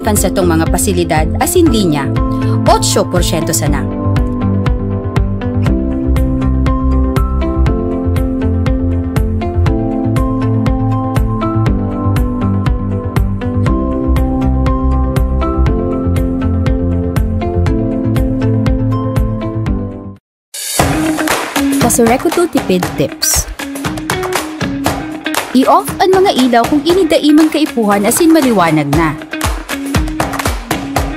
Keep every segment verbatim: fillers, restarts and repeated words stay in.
kan satong mga pasilidad asin linya, otso porsyento sana. Kasureco two Tipid Tips. I-off an mga ilaw kung ini dai man kaipuhan asin maliwanag na.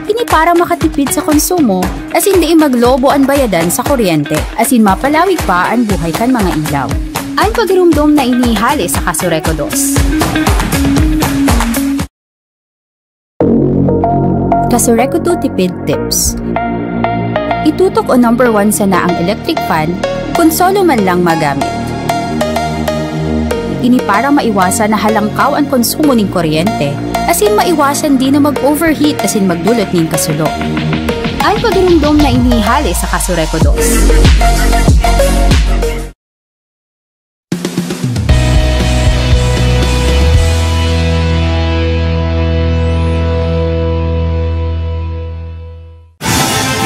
Ini para makatipid sa konsumo asin dai maglobo an bayadan sa kuryente asin mapalawig pa an buhay kan mga ilaw. An pagirumdom na ini hale sa Kasureco dos. Kasureco two Tipid Tips. Itutok o number one sana ang electric fan kun solo man lang magamit. Ini para maiwasan na halangkaw an konsumo nin kuryente, asin maiwasan din na mag-overheat asin magdulot nin kasulo. An pagirumdom na ini hale sa Kasureco dos.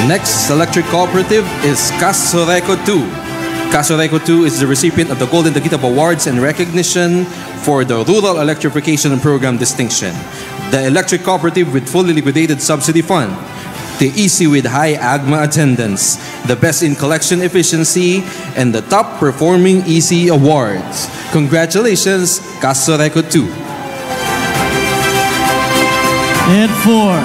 Next electric cooperative is Kasureco two. Kasureco two is the recipient of the Golden Tagitab Awards and recognition for the Rural Electrification Program distinction. The electric cooperative with fully liquidated subsidy fund. The E C with high AGMA attendance, the best in collection efficiency, and the top performing E C awards. Congratulations, Kasureco two. And four,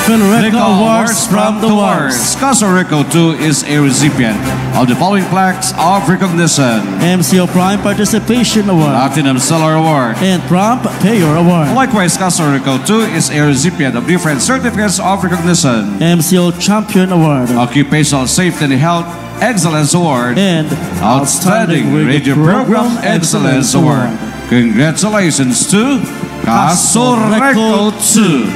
Philreco Awards from the Wars. Kasureco two is a recipient of the following plaques of recognition: M C O Prime Participation Award, Platinum Seller Award, and Prompt Payer Award. Likewise, Kasureco two is a recipient of different certificates of recognition: M C O Champion Award, Occupational Safety and Health Excellence Award, and Outstanding Radio Program Excellence Award. Congratulations to Kasureco two.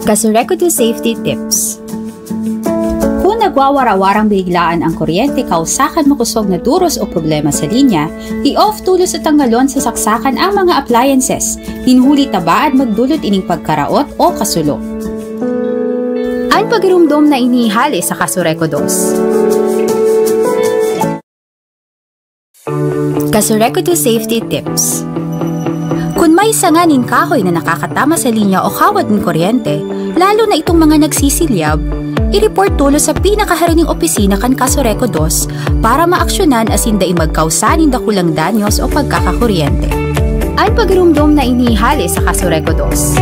Kasureco two Safety Tips. Kun nagwawara-warang biglaan ang kuryente kausa kan makosog na duros o problema sa linya, i-off tolos o tanggalon sa saksakan ang mga appliances, nin huli ta baad magdulot ining pagkaraot o kasulo. An pagirumdom na ini hale sa Kasureco dos. Kasureco two Safety Tips. Kun may sanga nin kahoy na nakakatama sa linya o kawad nin kuryente, lalo na itong mga nagsisilyab, i-report tolos sa pinakaharining opisina kan Kasureco dos para maaksyonan asin dai magkausa nin dakulang danyos o pagkakakuryente. An pagirumdom na ini hale sa Kasureco dos.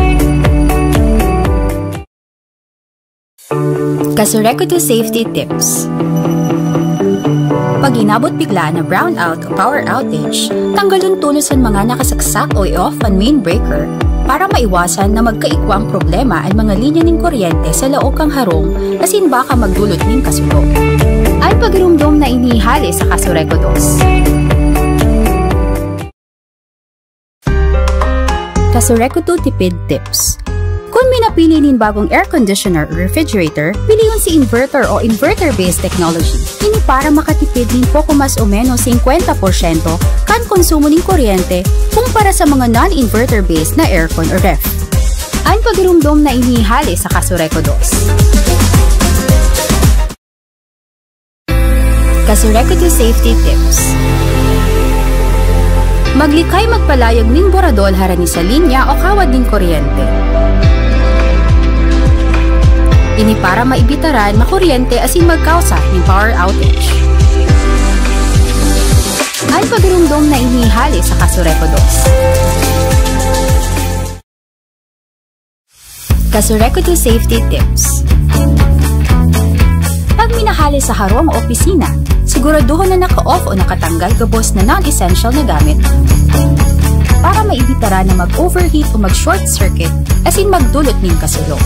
Kasureco two Safety Tips. Pag inabot biglaan na brownout o power outage, tanggalon tolos an mga nakasaksak o i-off an main breaker para maiwasan na magkaigwa ang problema an mga linya nin kuryente sa laog kan harong asin baka magdulot nin kasulo. An pagirumdom na ini hale sa Kasureco dos. Kasureco two Tipid Tips. Kun minapili nin bagong air conditioner o refrigerator, pilion si inverter o inverter-based technology. Ini para makatipid nin poko mas o menos singkwenta porsyento kan konsumo nin kuryente kumpara sa mga non-inverter-based na aircon o ref. An pagirumdom na ini hale sa Kasureco dos. Kasureku two Safety Tips. Maglikay magpalayog nin boradol harani sa linya o kawad nin kuryente. Ini para maibitaran makuryente asin magkausa nin power outage. An pagirumdom na ini hale sa Kasureku dos. Kasureku two Safety Tips. Pag minahale sa harong o opisina, siguraduhon na naka-off o nakatanggal gabos na non-essential na gamit para maibitara na mag-overheat o mag-short circuit asin magdulot nin kasulo.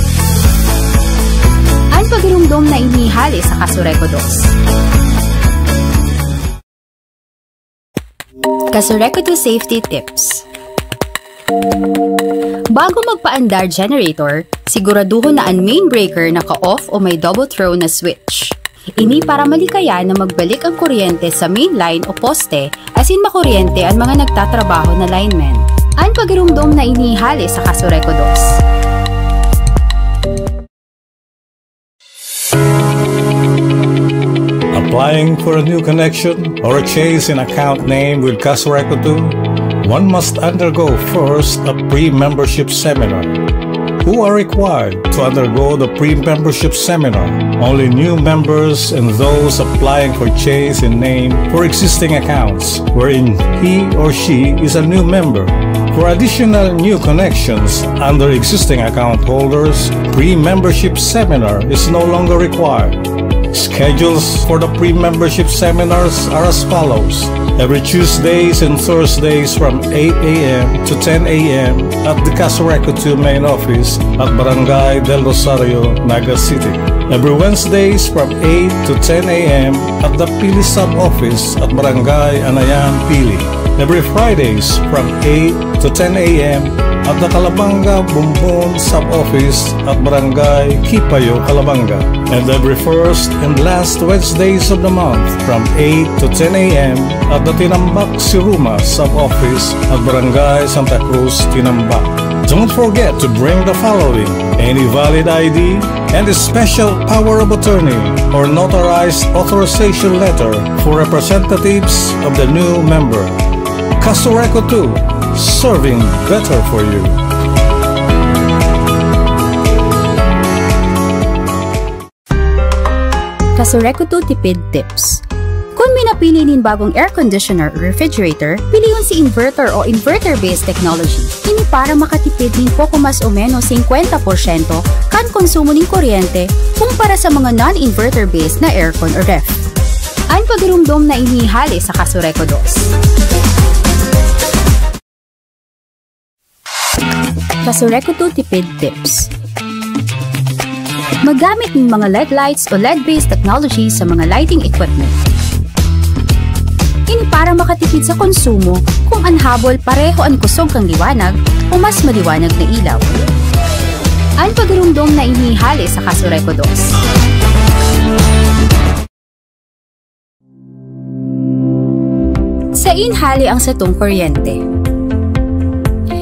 An pagirumdom na ini hale sa Kasureku dos. Kasureku two Safety Tips. Bago magpaandar generator, siguraduhon na an main breaker naka-off o may double throw na switch. Ini para malikayan na magbalik ang kuryente sa main line o poste asin makuryente an mga nagtatrabaho na linemen. An pagirumdom na ini hale sa Kasureku dos. Applying for a new connection or a change in account name with Kasureku two, one must undergo first a pre-membership seminar. Who are required to undergo the pre-membership seminar? Only new members and those applying for change in name for existing accounts wherein he or she is a new member. For additional new connections under existing account holders, pre-membership seminar is no longer required. Schedules for the pre-membership seminars are as follows. Every Tuesdays and Thursdays from eight a m to ten a m at the Kasureku two main office at Barangay Del Rosario, Naga City. Every Wednesdays from eight to ten a m at the Pili Sub-Office at Barangay Anayan, Pili. Every Fridays from eight to ten a m at the Calabanga Bumbon Sub-Office at Barangay Kipayo, Calabanga. And every first and last Wednesdays of the month from eight to ten a m at the Tinambak Siruma Sub-Office at Barangay Santa Cruz, Tinambak. Don't forget to bring the following: any valid I D and a special power of attorney or notarized authorization letter for representatives of the new member. Kasureku two, serving better for you. Kasureku two Tipid Tips. Kun minapili nin bagong air conditioner o refrigerator, pilion si inverter o inverter-based technology. Ini para makatipid nin poko mas o menos singkwenta porsyento kan konsumo nin kuryente kumpara sa mga non-inverter-based na aircon o ref. An pagirumdom na ini hale sa Kasureku dos. Kasureku two Tipid Tips. Maggamit nin mga L E D lights o L E D-based technology sa mga lighting equipment. Ini para makatipid sa konsumo kung an habol pareho an kusog kan liwanag o mas maliwanag na ilaw. An pagirumdom na ini hale sa Kasureku dos. Sain hale ang satong kuryente?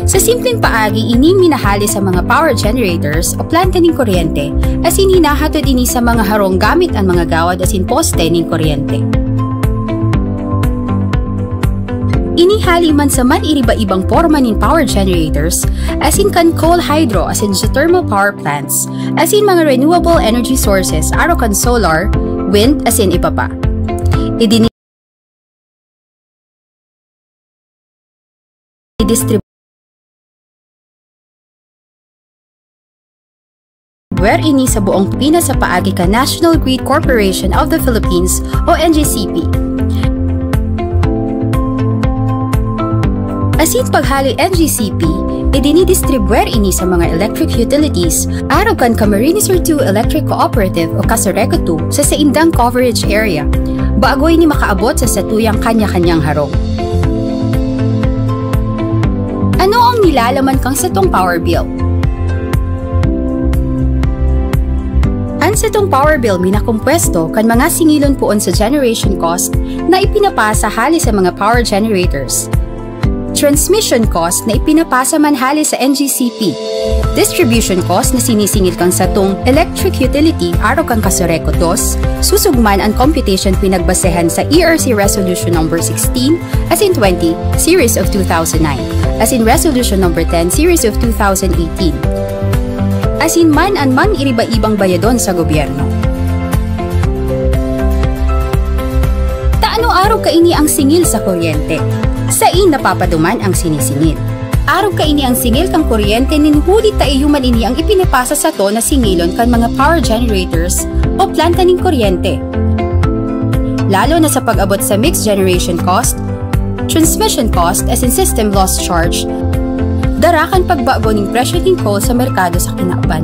Sa simpleng paagi, ini minahale sa mga power generators o planta nin kuryente, asin hinahatod ini sa mga harong gamit an mga gawad asin poste nin kuryente. Ini hale man sa man-iriba-ibang porma nin power generators, asin kan coal, hydro, asin geothermal power plants, asin mga renewable energy sources, arog kan solar, wind, asin iba pa. Idini-, idistrib-, ini sa buong Pilipinas sa paagi kan National Grid Corporation of the Philippines o N G C P. Asin paghale N G C P, idinidistribwer ini sa mga electric utilities, arog kan Camarines Sur two Electric Cooperative o Kasureku two sa saindang coverage area. Bago ini makaabot sa satuyang kanya-kanyang harong. Ano ang nilalaman kan satong power bill? An satong power bill minakompuesto kan mga singilon poon sa generation cost na ipinapasa hale sa mga power generators. Transmission cost na ipinapasa man hale sa N G C P. Distribution cost na sinisingil kan satong electric utility arog kan Casureco dos, susog man an computation pinagbasehan sa E R C Resolution Number sixteen, asin twenty, Series of two thousand nine, asin Resolution Number ten, Series of two thousand eighteen, asin man an mang iriba-ibang bayadon sa gobyerno. Ta ano arog kaini ang singil sa kuryente? Sain napapaduman ang sinisingil. Arog kaini ang singil kan kuryente nin huli ta iyo man ini ang ipinapasa sato na singilon kan mga power generators o planta nin kuryente. Lalo na sa pag-abot sa mixed generation cost, transmission cost asin system loss charge, dara kan pagbago nin presyo nin coal sa merkado sa kinaban.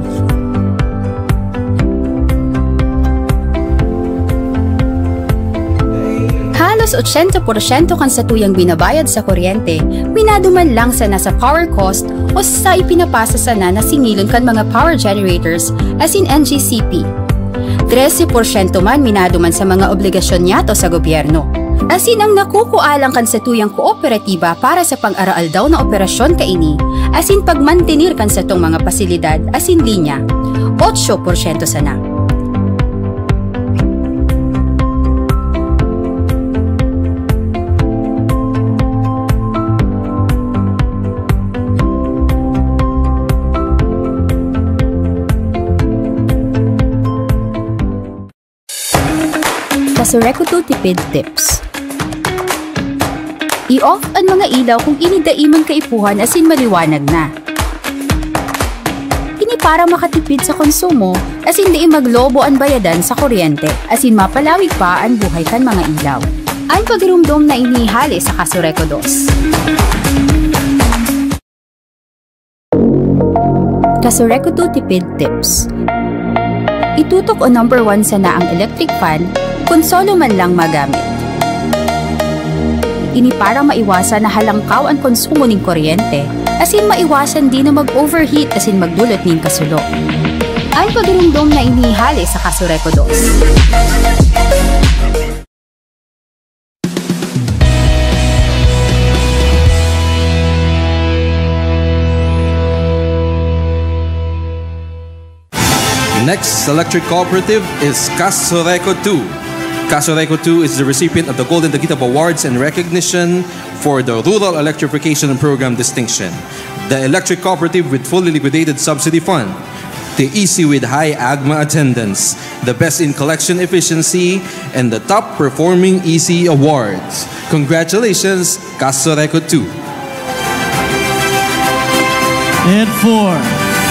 Halos ochenta porsyento kan satuyang binabayad sa kuryente, minaduman lang sana sa power cost o sa ipinapasa sana na singilon kan mga power generators asin N G C P. Trese porsyento man minaduman sa mga obligasyon niyato sa gobyerno. Asin ang nakukua lang kan satuyang kooperatiba para sa pang-araaldaw na operasyon kaini, asin pagmantener kan satong mga pasilidad asin linya, otso porsyento sana. Casureco two Tipid Tips. I-off an mga ilaw kung ini dai man kaipuhan asin maliwanag na. Ini para makatipid sa konsumo, asin dai maglobo an bayadan sa kuryente, asin mapalawig pa an buhay kan mga ilaw. An pagiromdom na ini hale sa Casureco dos. Casureco two Tipid Tips. Itutok o number one sana ang electric fan kun solo man lang magamit. Ini para maiwasan na halangkaw an konsumo nin kuryente, asin maiwasan din na mag-overheat asin magdulot nin kasulo. An pagiromdom na ini hale sa Casureco dos. Next electric cooperative is Casureco two. Casureco two is the recipient of the Golden Taguig Awards and recognition for the Rural Electrification Program distinction, the electric cooperative with fully liquidated subsidy fund, the E C with high AGMA attendance, the best in collection efficiency, and the top performing E C awards. Congratulations, Casureco two. And four,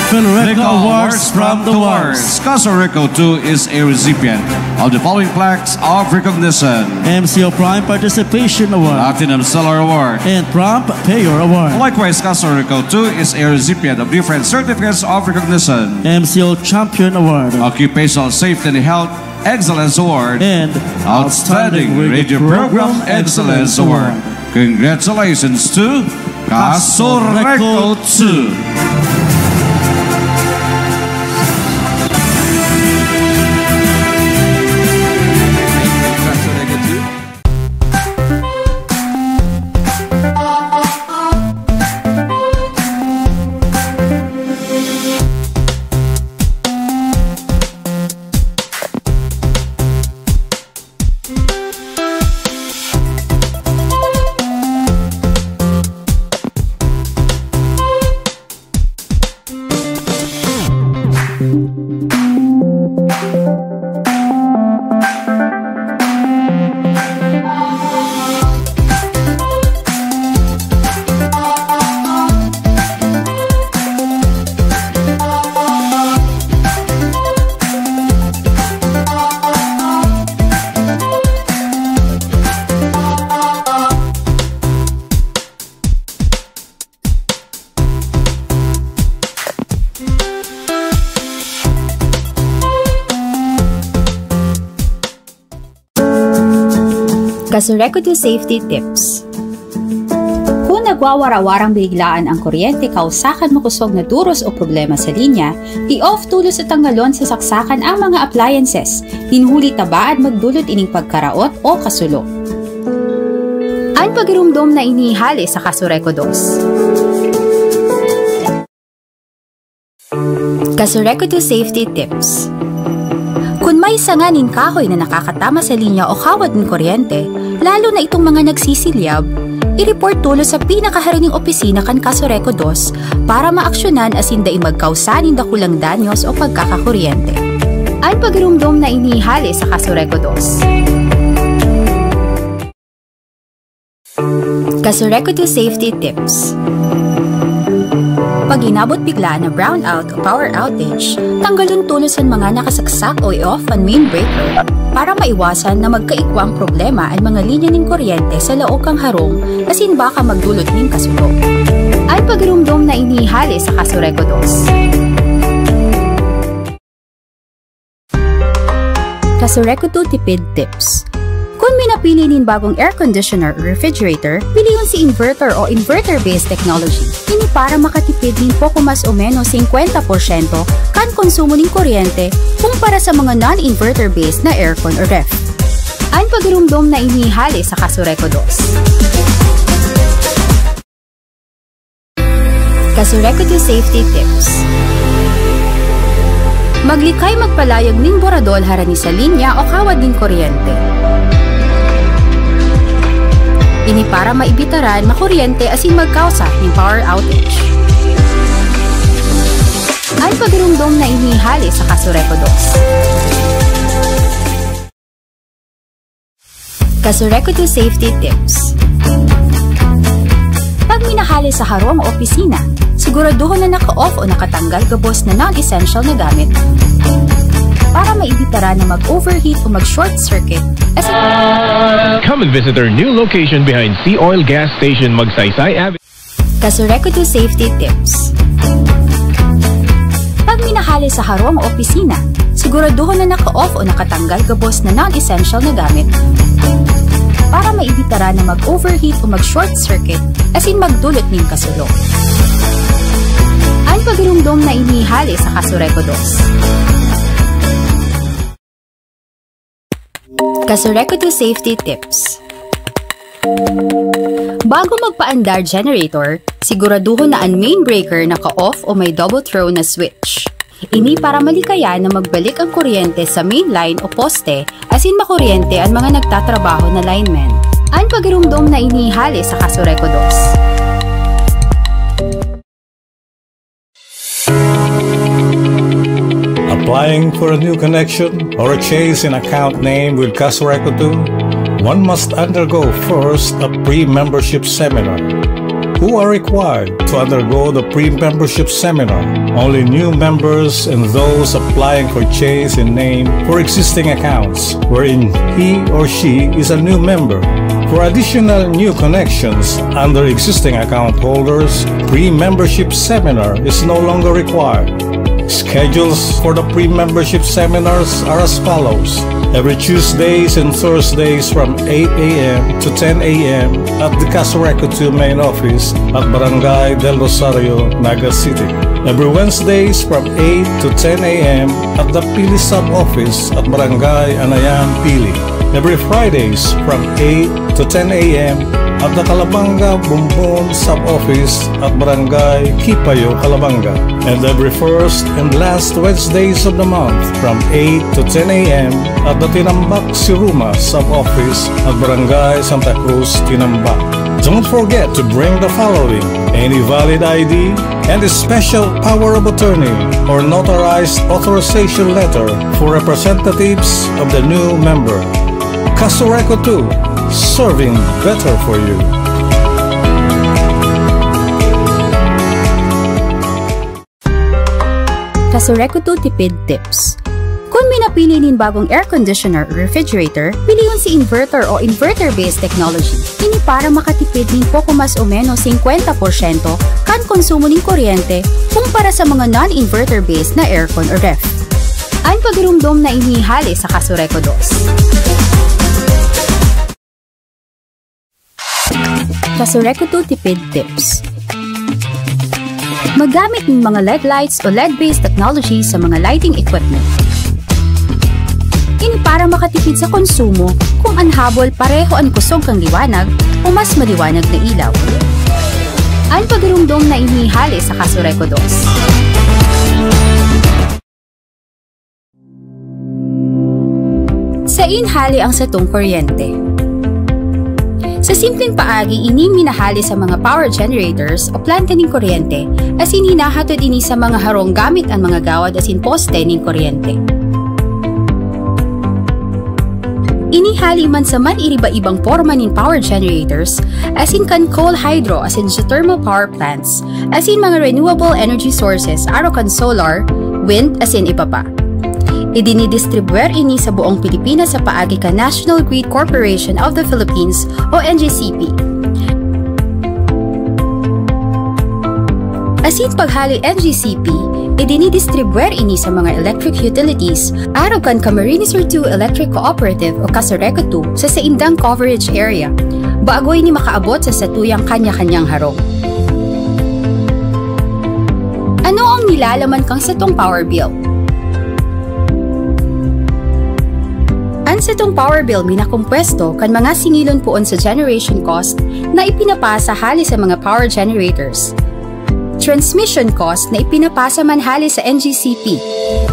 Philreco Awards from the Wars. Casureco two is a recipient of the following plaques of recognition: M C O Prime Participation Award, Platinum Seller Award, and Prompt Payer Award. Likewise, Casureco two is a recipient of different certificates of recognition: M C O Champion Award, Occupational Safety and Health Excellence Award, and Outstanding Radio Program Excellence Award. Congratulations to Casureco two. Casureco two Safety Tips. Kun nagwawara-warang biglaan ang kuryente kausa kan makosog na duros o problema sa linya, i-off tolos o tanggalon sa saksakan ang mga appliances, nin huli ta baad magdulot ining pagkaraot o kasulo. An pagiromdom na ini hale sa Kasureku dos. Kasureku two Safety Tips. Kun may sanga nin kahoy na nakakatama sa linya o kawad nin kuryente, lalo na itong mga nagsisilyab, i-report tolos sa pinakaharaning opisina kan Kasureku dos para maaksyonan asin dai magkausa nin dakulang danyos o pagkakakuryente. An pagiromdom na ini hale sa Kasureku dos. Kasureku two Safety Tips. Pag inabot bigla na brownout o power outage, tanggalon tolos an mga nakasaksak o i-off an main breaker para maiwasan na magkaigwang problema an mga linya nin kuryente sa laog kan harong asin baka magdulot nin kasulo. An pagiromdom na ini hale sa Kasureku dos. Kasureku two Tipid Tips. Kun may napili nin bagong air conditioner o refrigerator, pilion si inverter o inverter-based technology. Ini para makatipid nin poko mas o menos singkwenta porsyento kan konsumo nin kuryente kumpara sa mga non-inverter-based na aircon o ref. An pagiromdom na ini hale sa Kasureku dos. Kasureku two Safety Tips. Maglikay magpalayag nin boradol harani sa linya o kawad nin kuryente. Ini para maibitaran makuryente asin magkausa nin power outage. An pagiromdom na ini hale sa Kasureku dos. Kasureku two Safety Tips. Pag minahali sa harong o opisina, siguraduhon na naka-off o nakatanggal gabos na non-essential na gamit para maibitaran na mag-overheat o mag-short circuit. As Come and visit our new location behind Sea Oil Gas Station, Magsaysay Avenue. Kasureku two Safety Tips. Pag minahali sa harong o opisina, siguraduhon na naka-off o nakatanggal gabos na non-essential na gamit para maibitaran na mag-overheat o mag-short circuit asin magdulot nin kasulo. An pagiromdom na ini hale sa Kasureku dos. Kasureku two Safety Tips. Bago magpaandar generator, siguraduhon na an main breaker naka-off o may double throw na switch. Ini para malikayan na magbalik ang kuryente sa main line o poste asin makuryente an mga nagtatrabaho na linemen. An pagiromdom na ini hale sa Kasureku dos. Applying for a new connection or a change in account name with Kasureku two, one must undergo first a pre-membership seminar. Who are required to undergo the pre-membership seminar? Only new members and those applying for change in name for existing accounts wherein he or she is a new member. For additional new connections under existing account holders, pre-membership seminar is no longer required. Schedules for the pre-membership seminars are as follows. Every Tuesdays and Thursdays from eight a m to ten a m at the Kasureku two main office at Barangay Del Rosario, Naga City. Every Wednesdays from eight to ten a m at the Pili Sub-Office at Barangay Anayan, Pili. Every Fridays from eight to ten a m at the Calabanga Bumbon Sub-Office at Barangay Kipayo, Calabanga. And every first and last Wednesdays of the month from eight to ten a m at the Tinambac Siruma Sub-Office at Barangay Santa Cruz, Tinambac. Don't forget to bring the following: any valid I D and a special power of attorney or notarized authorization letter for representatives of the new member. Kasureku two, serving better for you. Kasureku two Tipid Tips. Kun may napili nin bagong air conditioner o refrigerator, pilion si inverter o inverter-based technology. Ini para makatipid nin poko mas o menos singkwenta porsyento kan konsumo nin kuryente kumpara sa mga non-inverter-based na aircon o ref. An pagiromdom na ini hale sa Kasureku dos. Kasureku two Tipid Tips. Maggamit ng mga L E D lights o L E D-based technology sa mga lighting equipment. Ini para makatipid sa konsumo kung an habol pareho an kusog kan liwanag o mas maliwanag na ilaw. An pagirumdom na ini hale sa Casureco dos. Sain hale ang satong kuryente? Sa simpleng paagi, ini minahale sa mga power generators o planta nin kuryente, asin hinahatod ini sa mga harong gamit an mga gawad asin poste nin kuryente. Ini hale man sa man-iriba-ibang porma nin power generators, asin kan coal, hydro, asin geothermal power plants, asin mga renewable energy sources, arog kan solar, wind, asin iba pa. Idinidistribwer ini sa buong Pilipinas sa paagi kan National Grid Corporation of the Philippines o N G C P. Asin paghale N G C P, idinidistribwer ini sa mga electric utilities, arog kan Camarines Sur two Electric Cooperative o Casureco two sa saindang coverage area, bago ini makaabot sa satuyang kanya-kanyang harong. Ano ang nilalaman kan satong power bill? An satong power bill minakompuesto kan mga singilon poon sa generation cost na ipinapasa hale sa mga power generators, transmission cost na ipinapasa man hale sa N G C P,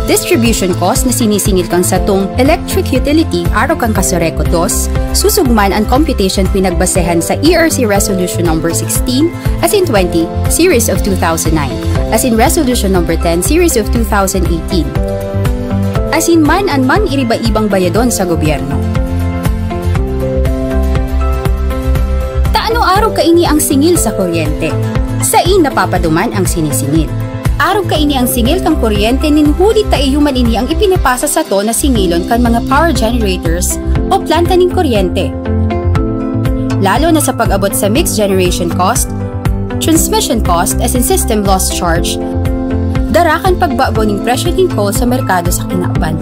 distribution cost na sinisingil kan satong electric utility arog kan Casureco dos, susog man an computation pinagbasehan sa E R C Resolution Number sixteen, asin twenty, Series of two thousand nine, asin Resolution Number ten, Series of two thousand eighteen. Asin man an man-iriba-ibang bayadon sa gobyerno. Ta ano arog kaini ang singil sa kuryente? Sain napapaduman ang sinisingil? Arog kaini ang singil kan kuryente nin huli ta iyo man ini ang ipinapasa sato na singilon kan mga power generators o planta nin kuryente. Lalo na sa pag-abot sa mixed generation cost, transmission cost asin system loss charge, dara kan pagbago nin presyo nin coal sa merkado sa kinaban.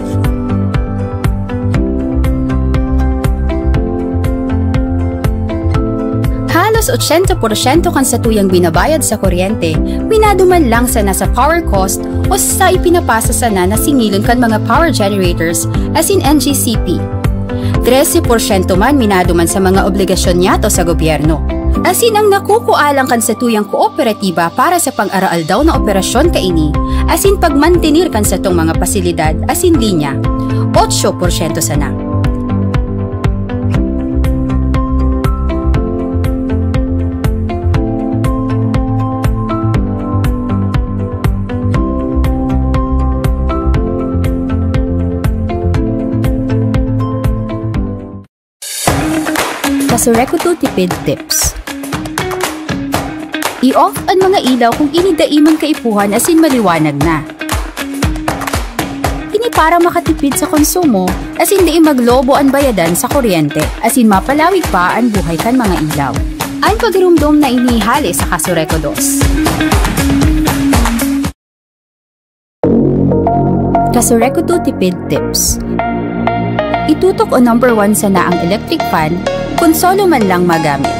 Halos ochenta porsyento kan satuyang binabayad sa kuryente, minaduman lang sana sa power cost o sa ipinapasa sana na singilon kan mga power generators asin N G C P. Trese porsyento man minaduman sa mga obligasyon niyato sa gobyerno. Asin ang nakukua lang kan satuyang kooperatiba para sa pang-araaldaw na operasyon kaini, asin pagmantener kan satong mga pasilidad asin linya, otso porsyento sana. Casureco two Tipid Tips. I-off an mga ilaw kung ini dai man kaipuhan asin maliwanag na. Ini para makatipid sa konsumo, asin dai maglobo an bayadan sa kuryente, asin mapalawig pa an buhay kan mga ilaw. An pagirumdom na ini hale sa Casureco dos. Casureco two Tipid Tips. Itutok o number one sana ang electric fan kun solo man lang magamit.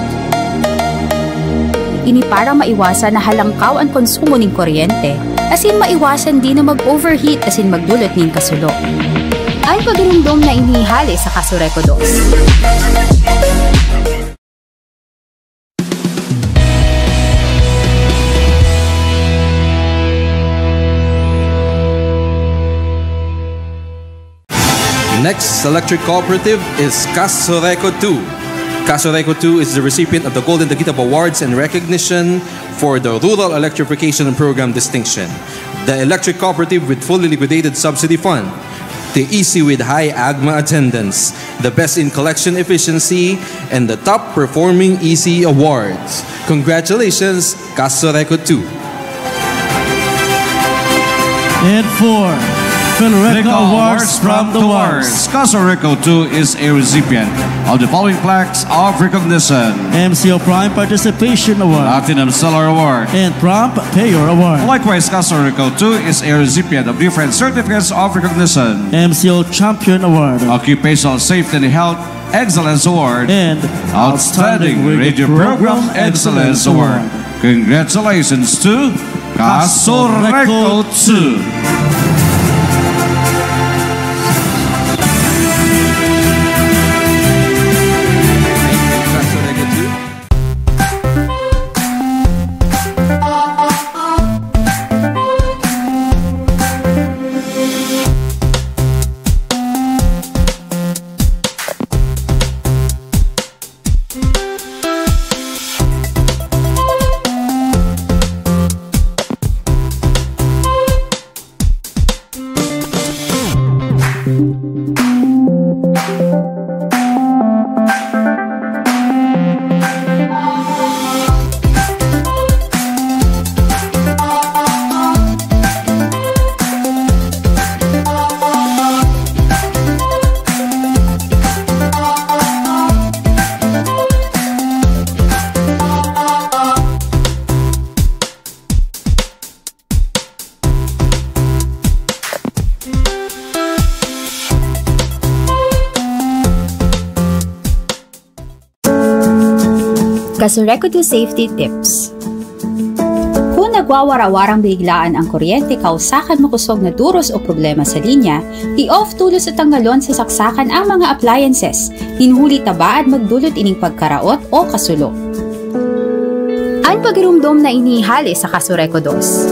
Ini para maiwasan na halangkaw an konsumo nin kuryente, asin maiwasan din na mag-overheat asin magdulot nin kasulo. An pagirumdom na ini hale sa Casureco dos. Next electric cooperative is Casureco two. Casureco two is the recipient of the Golden Tagitab Awards and recognition for the Rural Electrification Program Distinction, the electric cooperative with fully liquidated subsidy fund, the E C with high AGMA attendance, the best in collection efficiency, and the top performing E C awards. Congratulations, Casureco two. And for Philreco Awards from the Wars, Casureco two is a recipient of the following plaques of recognition: M C O Prime Participation Award, Platinum Seller Award, and Prompt Payer Award. Likewise, Casureco two is a recipient of different certificates of recognition: M C O Champion Award, Occupational Safety and Health Excellence Award, and Outstanding Radio Program Excellence Award. Congratulations to Casureco two. Kasureku two Safety Tips. Kun nagwawara-warang biglaan ang kuryente kausa kan makosog na duros o problema sa linya, i-off tolos o tanggalon sa saksakan ang mga appliances, nin huli ta baad magdulot ining pagkaraot o kasulo. An pagiromdom na ini hale sa Kasureku dos.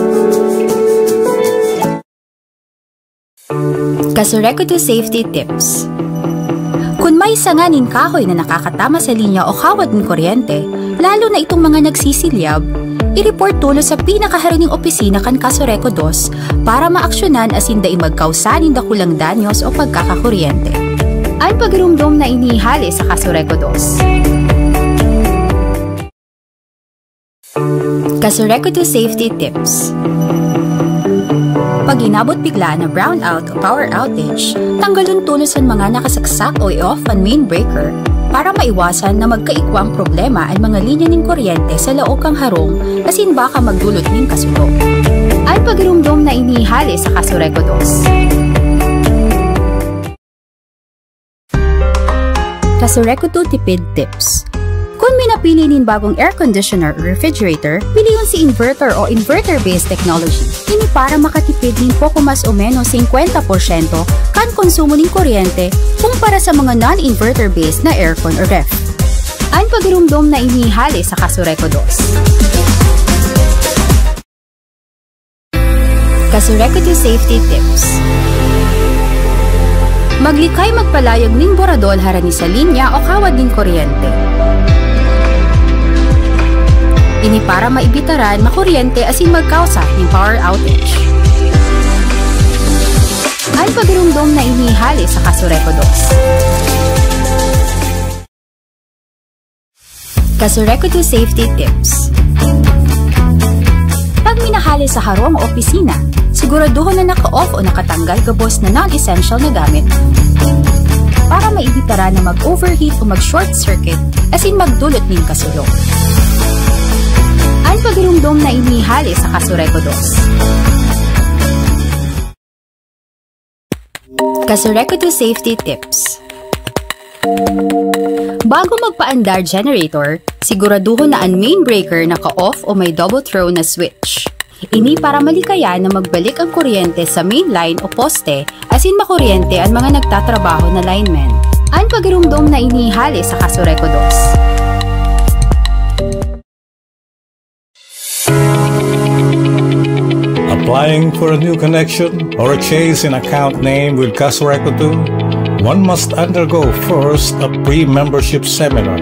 Kasureku two Safety Tips. Kun may sanga nin kahoy na nakakatama sa linya o kawad nin kuryente, lalo na itong mga nagsisilyab, i-report tolos sa pinakaharo ning opisina kan Kasureku dos para maaksyonan asin dai magkausa nin dakulang danyos o pagkakakuryente. An pagiromdom na ini hale sa Kasureku dos. Kasureku two Safety Tips. Pag inabot biglaan na brownout o power outage, tanggalon tolos an mga nakasaksak o i-off an main breaker para maiwasan na magkaikwang problema an mga linya nin kuryente sa laog kan harong asin baka magdulot nin kasulo. An pagiromdom na ini hale sa Kasureku dos. Kasureku two Tipid Tips. Kun minapili nin bagong air conditioner o refrigerator, pilion si inverter o inverter-based technology. Ini para makatipid nin poko mas o menos singkwenta porsyento kan konsumo nin kuryente kumpara sa mga non-inverter-based na aircon o ref. An pagiromdom na ini hale sa Kasureku dos. Kasureku two Safety Tips. Maglikay magpalayog nin boradol harani sa linya o kawad nin kuryente. Ini para maibitaran makuryente asin magkausa nin power outage. An pagiromdom na ini hale sa Kasureku dos. Kasureku two Safety Tips. Pag minahale sa harong o opisina, siguraduhon na naka-off o nakatanggal gabos na non-essential na gamit para maibitaran na mag-overheat o mag-short circuit asin magdulot nin kasulo. An pagiromdom na ini hale sa Kasureku dos. Kasureku two Safety Tips. Bago magpaandar generator, siguraduhon na an main breaker naka-off o may double throw na switch. Ini para malikayan na magbalik ang kuryente sa main line o poste asin makuryente an mga nagtatrabaho na linemen. An pagiromdom na ini hale sa Kasureku dos. Applying for a new connection or a change in account name with Kasureku two, one must undergo first a pre-membership seminar.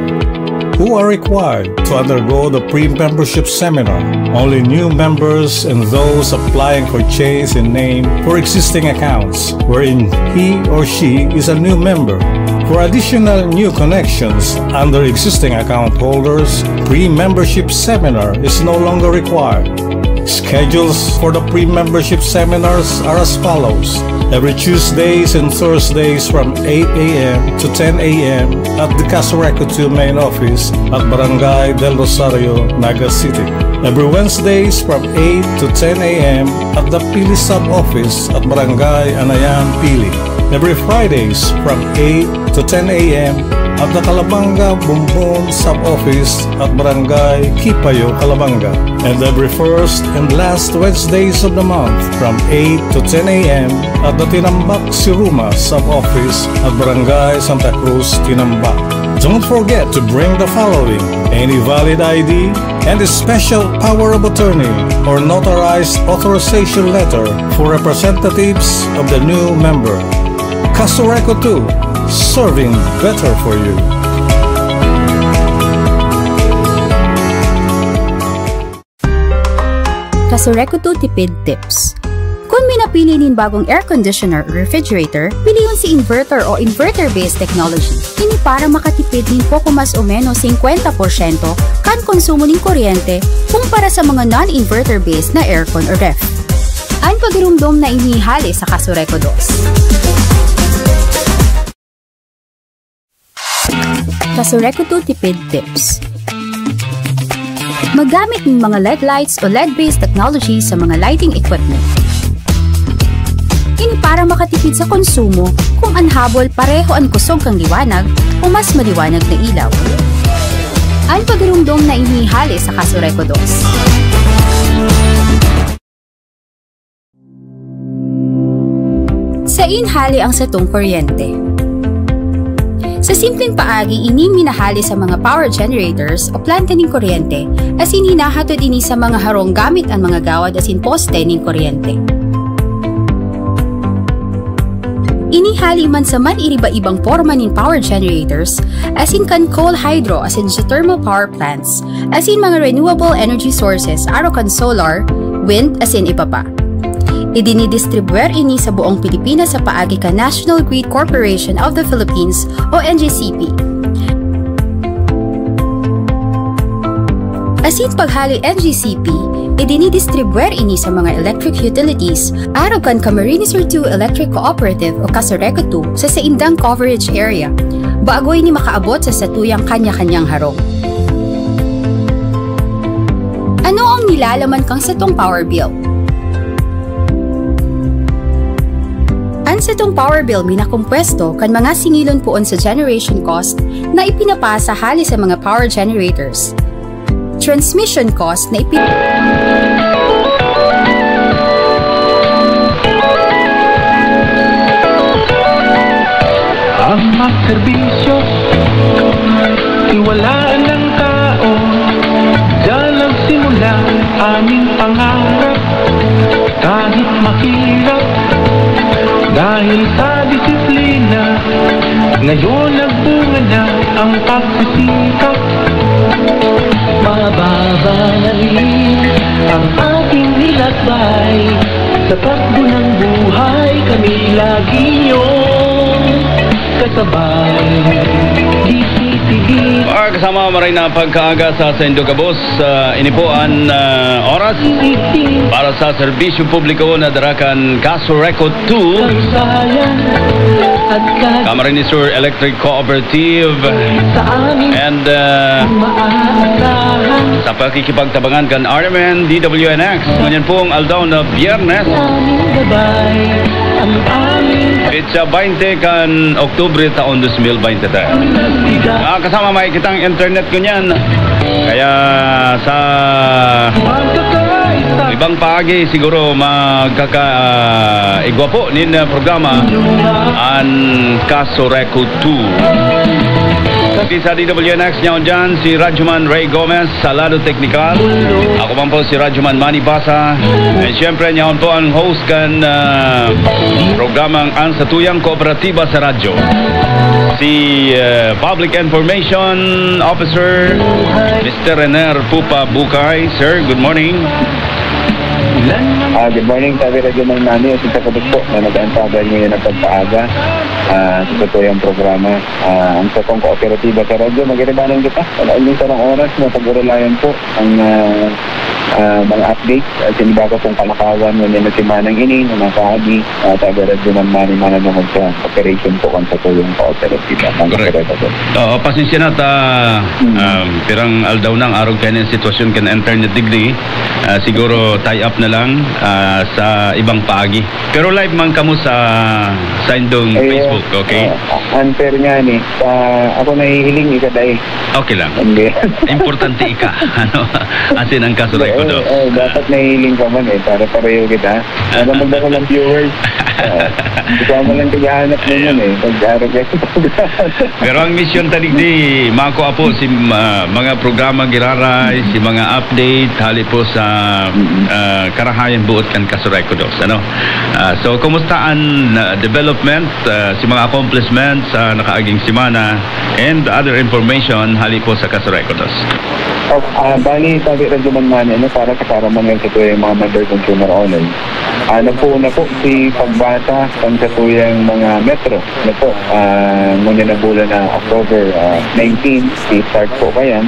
Who are required to undergo the pre-membership seminar? Only new members and those applying for change in name for existing accounts wherein he or she is a new member. For additional new connections under existing account holders, pre-membership seminar is no longer required. Schedules for the pre-membership seminars are as follows. Every Tuesdays and Thursdays from eight a m to ten a m at the Kasureku two main office at Barangay Del Rosario, Naga City. Every Wednesdays from eight to ten a m at the Pili Sub-Office at Barangay Anayan, Pili. Every Fridays from eight to ten a m at the Calabanga Bumbon Sub-Office at Barangay Kipayo, Calabanga. And every first and last Wednesdays of the month from eight to ten a m at the Tinambac Siruma Sub-Office at Barangay Santa Cruz, Tinambac. Don't forget to bring the following: any valid I D and a special power of attorney or notarized authorization letter for representatives of the new member. Kasureku two, serving better for you. Kasureku two Tipid Tips. Kun minapili nin bagong air conditioner o refrigerator, pilion si inverter o inverter-based technology. Ini para makatipid nin poko mas o menos singkwenta porsyento kan konsumo nin kuryente kumpara sa mga non-inverter-based na aircon o ref. An pagiromdom na ini hale sa Kasureku dos. Kasureku two Tipid Tips. Maggamit ng mga L E D lights o L E D-based technology sa mga lighting equipment. Ini para makatipid sa konsumo kung an habol pareho an kusog kan liwanag o mas maliwanag na ilaw. An pagirumdom na ini hale sa Casureco Dos. Sain hale ang satong kuryente? Sa simpleng paagi, ini minahale sa mga power generators o planta nin kuryente, asin hinahatod ini sa mga harong gamit an mga gawad asin poste nin kuryente. Ini hale man sa man-iriba-ibang porma nin power generators, asin kan coal, hydro, asin geothermal power plants, asin mga renewable energy sources, arog kan solar, wind, asin iba pa. Idinidistribwer ini sa buong Pilipinas sa paagi kan National Grid Corporation of the Philippines o N G C P. Asin paghale N G C P, idinidistribwer ini sa mga electric utilities, arog kan Camarines Sur two Electric Cooperative o Casureco two sa saindang coverage area, bago ini makaabot sa satuyang kanya-kanyang harong. Ano ang nilalaman kan satong power bill? An satong power bill minakompuesto kan mga singilon poon sa generation cost na ipinapasa hale sa mga power generators, transmission cost na ipin- Ang magserbisyo, tiwalaan ng tao. Diyan nagsimula aming pangarap. Kahit mahirap, dahil sa disiplina, ngayon nagbunga na ang pagsisikap. Mababa na rin ang ating nilakbay. Sa takbo ng buhay, kami lagi niyong kasabay. D C T V. Ah, kasama maray na pagkaaga sa saindo gabos. Ah, ini po an, ah, oras para sa serbisyo publiko na dara kan Casureco two. Kalusayan at kag- Camarines Sur Electric Cooperative sa amin and, ah, maasahan. sa pakikipagtabangan kan R M N D W N X. Ngunyan pong aldaw na Biyernes, Aming gabay, ang aming petsa baynte kan Oktubre taon dos mil baynte tres. pagbiga. Ah, kasama may kitang internet ko niyan. Kaya sa Magkakaisa ibang paagi siguro magkaka igwa po nin, ah, programa an Casureco two. Sa D W N X niya dyan, si Radyoman Ray Gomez sa lado teknikal. Ako man po si Radyoman Manny Basa. And syempre, niyaon po ang host kan, ah, programang Ang Satuyang Kooperatiba sa Radyo. Si, ah, Public Information Officer, Mister Rener Pupa Bukay. Sir, good morning. Ah, good morning, Tabi Radyo Manmani. At sa kabos po na nag-aantabay ngayon ng pagpaaga ah, sa satuyang programa. Ah, ang satong kooperatiba sa radyo, magiribanan kita. Wala yung sarang oras na pag-urulayan po ang ah, ah, mga updates at yung bago pong kalakawan ngunyan na simanang ini na nakaagi ah, Tabi Radyo Manmani mananungod sa operation po kan satuyang kooperatiba. Ang Correct. kooperatiba. Oo, pasensya na ta, Mm. um, pirang aldaw nang arog kaini ang sitwasyon kan internet digdi. Ah, siguro tie up na lang ah, sa ibang paagi. Pero live man kamo sa sa indong Eh, Facebook, okay? Ah, unfair nga ni. Ah, ako nahihiling, ika dai. Okay lang. Hindi. Importante ika. Ano? Asin ang Casureco Eh, Dos. eh, dapat nahihiling ka man eh. Para pareho kita. Para magdako ng viewers. Ah, kasama lang kagahanap mo yun eh. Pag-araw ka sa Pero ang misyon ta digdi, makua po si ma- mga programa giraray, si mga update, hali po sa ah, karahayan buot kan Casureco Dos. Ano? Ah, so, kumusta ang ah, development, ah, si mga accomplishments sa nakaaging semana, and other information hali po sa Casureco Dos? Oh, ah, bali, sabi rin naman nga, ano, para sa para mangyari sa tuwing mga member consumer online. Ah, nagpuuna po si pagbasa kan satuyang mga metro, ano po, ah, ngunyan na bulan na October ah, nineteen, si start po kayan,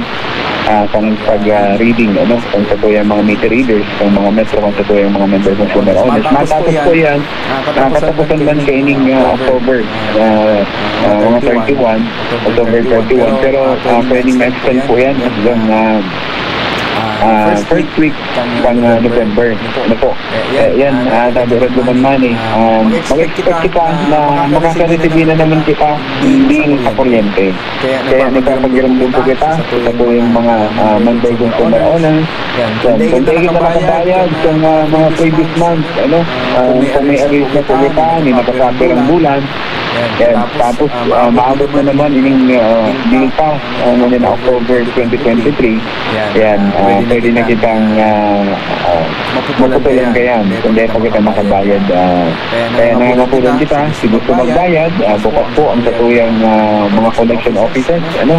ah, kan pag ah, reading, ano, kan satuyang mga meter readers, kan mga metro, kan satuyang mga member consumer online. Matapos po yan, ah, katapusan man kaining ah, October, ah, ah, mga thirty-one, October thirty-one, pero ah, pwedeng ma-extend po yan hanggang ah, ah, first week kan, ah, November. Ano po? Eh, yan, ah, sabi ra duman man eh, ah, mag-expect kita na makaka-receive na naman kita bill sa kuryente. Kaya nagpapagiramdom po kita sa po yung mga, ah, member consumer owners. Yan, kung di kita nakabayad sa mga, mga previous months, ano, ah, kung may arrears na po kita, may nakakapirang bulan, yan, tapos, ah, maabot na naman ining, ah, bill pa, ah, ngayon na October twenty twenty-three. Yan, ah, pwede na kitang, ah, ah, maputulan kaya, kung di pa kita makabayad. Ah, kaya nangangapulan kita, si gusto magbayad, ah, bukas po ang satuyang, ah, mga collection offices, ano,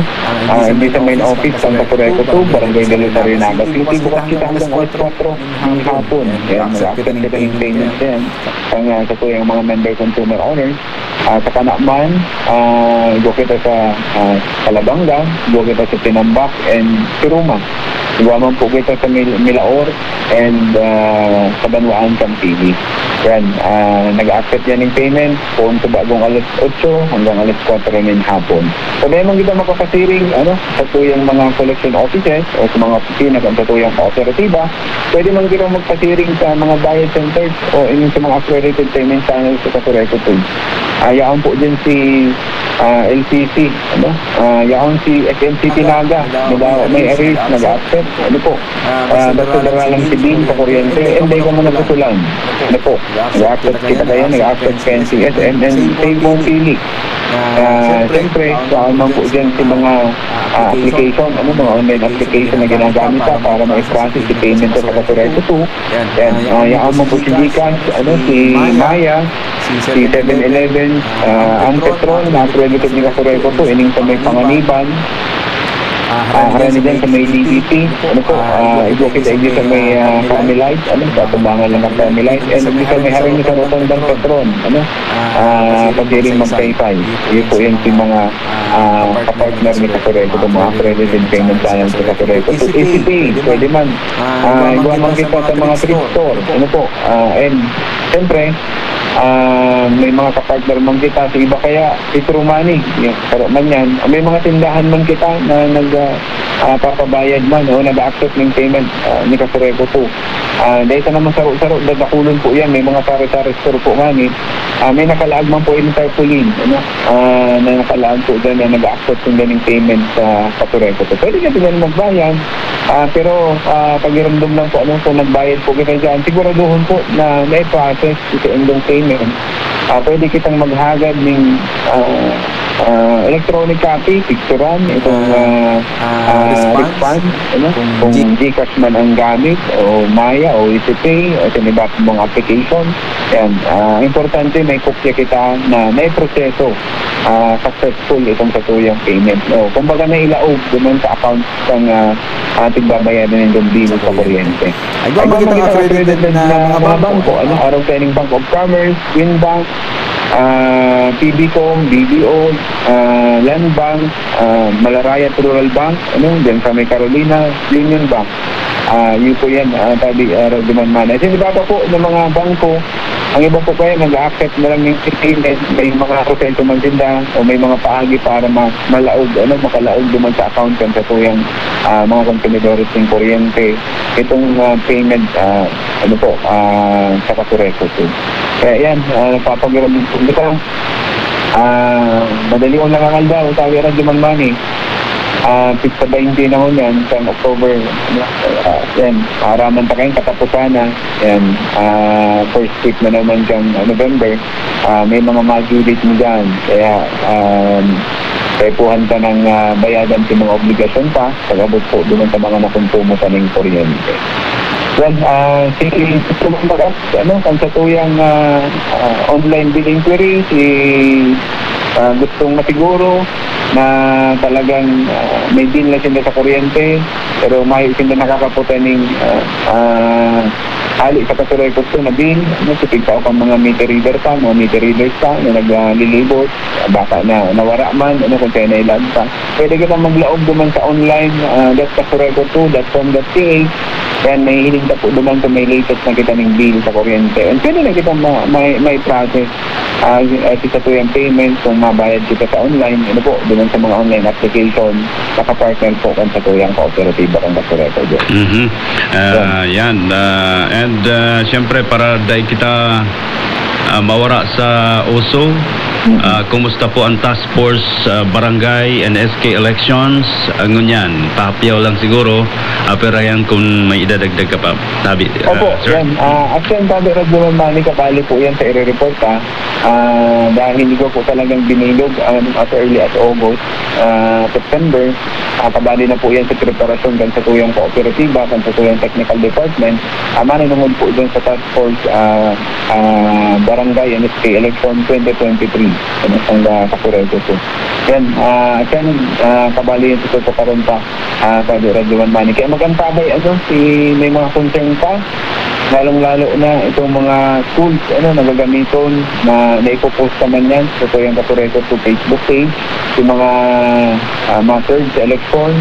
ah, hindi sa main office, Santa Coreco two, Barangay Belisario, Naga City, bukas kita hanggang alas kwatro ng hapon. Yan, mag-accept ka ng payment yan. Ang, ah, satuyang mga member consumer owners, ah, sa Kanaman, ah, igwa kita sa, ah, Calabanga, igwa kita sa Tinambac and Siruma. Igwa man po kita sa Mil-, Milaor and, ah, sa Banwaan, Campili. Yan, ah, nag-accept yan ng payment kung sa bagong alas otso hanggang alas kwatro nin hapon. So, dahil man kita makakasiring, ano, sa tuyang mga collection offices o sa mga opisina kan sa tuyang kooperatiba, pwede man kita magpasiring sa mga bayad centers o ining sa mga accredited payment channels sa Casureco Pools. Ah, yaon po dyan si, ah, L C C, ano? Ah, yaon si S M C Naga, Naga, may arrears, nag-accept. Ano po? Ah, basta dara lang si bill sa kuryente, and then ka mo naputulan. Ano po? Nag-accept kita kaya, nag-accept ka N C S, and then same po Philip. Ah, siyempre, saan man po dyan si mga, ah, application, ano, mga online application na ginagamit pa para ma-process si payment sa Casureco two. Yan, ah, yaon man po si GCash, ano, si Maya, si Seven Eleven, ah, ang Petron na accredited ni Casureco two, ining sa may Panganiban. Ah, harani dyan sa may D B P. Ano po, ah, igwa kita igwa sa may, ah, Carmelite, ano, sa tumbangan lang ng Carmelite. And igwa sa may harani sa Rotondang Petron, ano, ah, pasiring magtaytay. Iyo po yan si mga, ah, kapartner ni Casureco, itong mga accredited payment channel sa Casureco. So, E C P, pwede man. Ah, igwa man kita sa mga thrift store, ano po. Ah, and, siyempre, ah, may mga kapartner man kita sa iba kaya, Petro Money, yan, saro man yan. May mga tindahan man kita na nag, ah, ah, papabayad man o nag-accept ng payment, ah, ni Casureco two. Ah, dahil sa naman saro-saro, dadakulon po yan. May mga sari-sari store po nga ni, ah, may nakalaag man po yung tarpaulin, ano? Ah, na nakalaag po dyan na nag-accept ng ganing payment sa Casureco two. Pwede ka din magbayad. Ah, pero, ah, pakiramdam lang po, ano, kung nagbayad po kita dyan, siguraduhon po na na-process ito indong payment. Ah, pwede kitang maghagad ng, ah, ah, electronic copy, picturan, itong, ah, ah, response, ano? Kung GCash man ang gamit, o Maya, o E C P, o sa iba pang mga application. Yan. Ah, importante may kopya kita na may proseso, ah, successful itong satuyang payment. No? Kumbaga, nailaog duman sa account ng, ah, ah, tigbabayaran ng bill sa kuryente. Ay, ba, makita ang accredited na mga bangko, ano? Araw kayo ng Bank of Commerce, Winbank, ah, P B com, B D O, ah, Land Bank, ah, Malarayat Rural Bank, ano, dyan sa may Carolina, Union Bank. Ah, yun po yan, ah, tabi, ah, Radyo Man Manay. Kasi iba pa po ng mga bangko, ang iba po kaya nag-accept na lang ng payment, may mga proseso man sila o may mga paagi para ma-, malaog, ano, makalaog duman sa account kan sa tuyang, ah, mga konsumidoris ng kuryente. Itong, ah, payment, ah, ano po, ah, sa Casureco po. Kaya yan, ah, nagpapagiram po kita. Ah, madali akong nangangaldaw, sabi ra duman man eh. Ah, pizza twenty na ngunyan, sa October, ano, ah, yan, araman pa kayong katapusan na, yan, ah, first week na naman kang, ah, November, ah, may mga mag-due date mo dyan. Kaya, um, kaipuhan ka ng, ah, bayadan sa mga obligasyon pa, pag-abot po doon sa mga nakonsumo ka ng kuryente. Well, ah, si, ano, ang sa tuyang, ah, ah, online bill inquiry, si, ah, gustong masiguro na talagang, ah, may bill na sila sa kuryente, pero mayo sila nakakaputa ning, ah, ah, hali sa Casureco two na bill, ano, sa pigtao kan mga meter reader pa, mga meter readers pa, na naglilibot, baka na nawara man, ano, kung kaya nailag pa. Pwede ka na maglaog duman sa online, ah, dot casureco two dot com dot P H. Yan, may hiling ta po duman sa may latest na kita ning bill sa kuryente. And pwede na kita ma-, may, may process, ah, ah, kita po yung payment kung mabayad kita sa online, ano po, duman sa mga online application, nakapartner po kan sa tuyang kooperatiba kan Kapureto dyan. Mhm. Ah, yan. Ah, and, ah, siyempre, para dai kita, ah, mawara sa uso, ah, kumusta po ang task force, ah, barangay and S K elections? Ah, ngunyan, pahapyaw lang siguro, ah, pero ayan kung may idadagdag ka pa, tabi, ah, Opo, sir. yan. Ah, actually, ang tabi, Radyo Mani, kabali po yan sa ire-report, ah. Ah, dahil hindi ko po talagang binilog, um, as early as August, ah, September, ah, kabali na po yan sa preparasyon kan sa tuyang kooperatiba, kan sa tuyang technical department, ah, manunungod po dyan sa task force, ah, ah, barangay and S K election twenty twenty-three. Ano, ang, ah, Kapureto po. Yan, ah, yan, ah, kabali yan sa pagkakaroon pa, ah, sa Radyo One Money. Kaya magantabay, ano, si, may mga concern pa, lalong-lalo na itong mga schools, ano, na gagamiton, na naipopost naman yan sa tuyang Kapureto po Facebook page, yung mga, ah, mga surge sa election,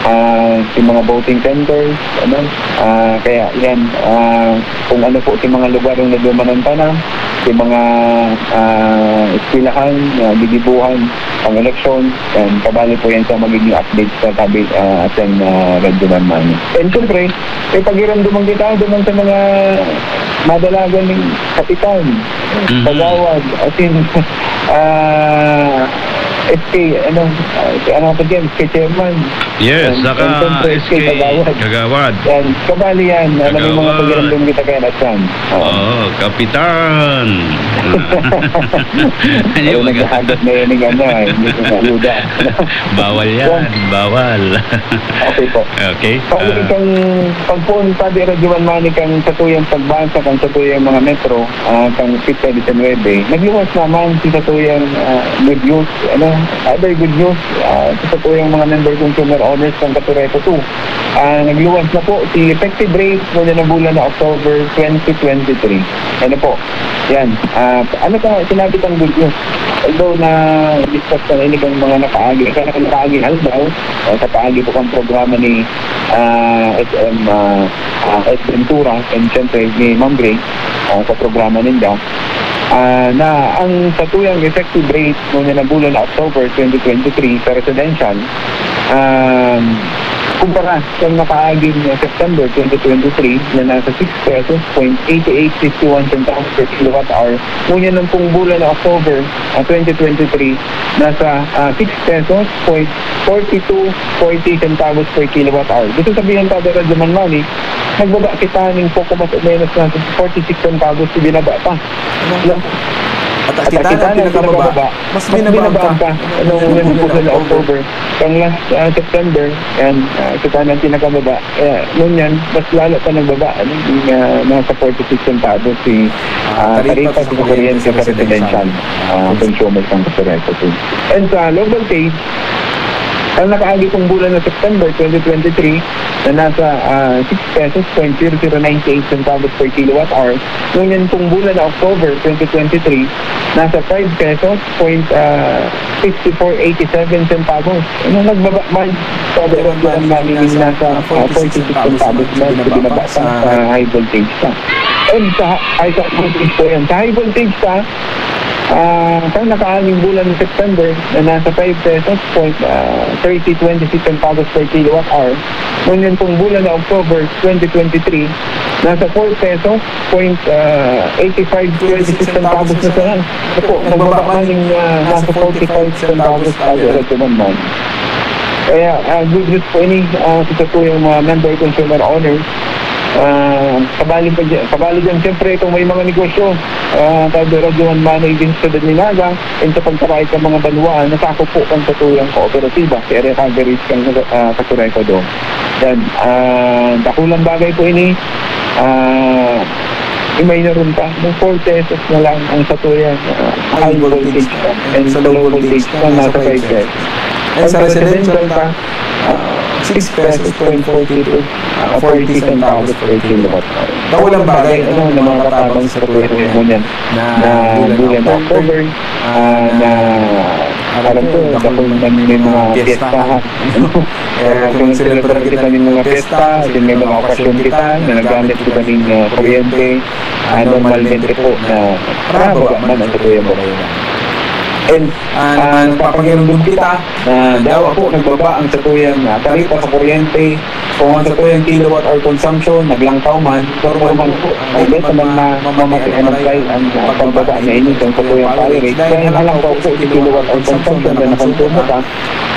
ah, yung mga voting centers, ano, ah, kaya yan, ah, kung ano po yung mga lugar yung nadumanan pa na, yung mga, ah, eskwelahan, ah, gigibuhan, ang eleksyon, and kabali po yan sa magiging update sa tabi, ah, ating, ah, Radyo One Money. And siyempre, may pakiramdaman kita duman sa mga madalagan ng kapitan, Mhm. kagawad, as in, ah, S K, ano, ah, ano ka dyan, S K chairman. Yes, And, saka and siyempre, S K S K kagawad. kagawad. Yan, kabali yan, ano, may mga Kagawad. pakiramdam kita kaya na dyan. Oo. Oo, kapitan. Ay, Yung mga naghahagad na yun ng ano, eh, hindi ko maluda. Bawal yan, Yan. bawal. Okay po. Okay, Pag ah. isang, pag po ang sabi, Radyo One Money, kang satuyang pagbasa, kang satuyang mga metro, ah, kang Pizza diecinuebe, nagluwas naman si satuyang, ah, good news, ano, other good news, ah, sa satuyang mga member consumer owners ng Katureto two. Ah, nagluwas na po si effective rate mo na bulan na October twenty twenty-three. Ano po? Yan. Ah, ano pa, sinabi kang good news? Although na-discuss na ini kang mga nakaagi, kaya nakaagi aldaw, o sa paagi po kang programa ni, ah, S M, ah, ah, S Ventura, and siyempre ni Ma'am Grace, ah, sa programa ninda, ah, na ang satuyang effective rate ngunyan na bulan na October twenty twenty-three sa residential, um, kumpara sa nakaaging September twenty twenty-three na nasa six pesos point eighty eight fifty one centavos per kilowatt hour, ngunyan ng pong bulan na October, ah, twenty twenty-three, nasa, ah, six pesos point forty two forty centavos per kilowatt hour. Gusto sabihin, Father Radyo Manmani, nagbaba kita ning poko mas o menos na forty six centavos, binaba pa. Ano? At At kita na kita na ang pinakamaba, pinakababa, mas mas binaba binaba pa. pa. Ano, Ano, yung ano, puso na October. October. Ang last, ah, September, yan, ah, kita na ang pinakababa. Kaya, ngunyan, mas lalo pa nagbaba. Ano, yung, ah, nasa forty six centavos si, Ah, ah, taripa tarifa sa sa kuryente kuryente sa sa residential, residential. Ah, ah, consumers ng Katureto. And sa low voltage, ang nakaagi pong bulan na September twenty twenty-three, na nasa, ah, six pesos point zero zero nine eight centavos per kilowatt hour, ngunyan pong bulan na October twenty twenty-three, nasa five pesos point, ah, sixty four eighty seven centavos. Ano, nagbaba man, sa Nagbaba buwan man, namin nasa, nasa, ah, forty six centavos na, binaba pa sa high voltage pa. And sa, ay, sa voltage po yan. Sa high voltage pa, ah, sa nakaaging bulan ng September, na nasa five pesos point, ah, thirty twenty-six centavos per kilowatt hour. Ngunyan pong bulan na October twenty twenty-three, nasa four pesos point, ah, eighty five twenty-six centavos na siya. Ito po, nagbaba man yung, ah, nasa forty five centavos tayo, Radyo Manmani. Kaya, ah, good news po ini, ah, sa po yung mga member consumer owners. Ah, kabali pa dyan, kabali dyan, siyempre, kung may mga negosyo, ah, tayo, Radyo Manmani, din sa Danilaga, and sa pagkarait ng mga banwa, nasakop po kan sa tuyang kooperatiba, si Area Coverage kan, ah, Katureco do. Yan, ah, dakulang bagay po ini. Ah, may na rin pa, yung four pesos na lang ang sa tuyang, ah, high voltage pa. And sa low voltage pa, nasa five pesos. And sa residential pa, ah, six pesos point forty two, ah, forty centavos per kilowatt hour. Dakulang bagay, ano, na mga katabang sa tuyang ngunyan na bulan na October, ah, na, Alam ko, dakul man may mga piyesta, ha? Kaya kung nagselebrar kita nin mga piyesta, kung may mga okasyon kita, na nagamit kita nin, ah, kuryente, ah, normalmente po na parababa man ang satuyang babayaran. And, ah, nagpapangirundom kita na dawa po nagbaba ang satuyang, ah, taripa sa kuryente, kung ang satuyang kilowatt hour consumption naglangkaw man, normal po, ah, dito sa mga mamamayan ang, ah, pagbaba na ini sa satuyang power rate. Dahil halangkaw po sa kilowatt hour consumption na nakonsumo ta,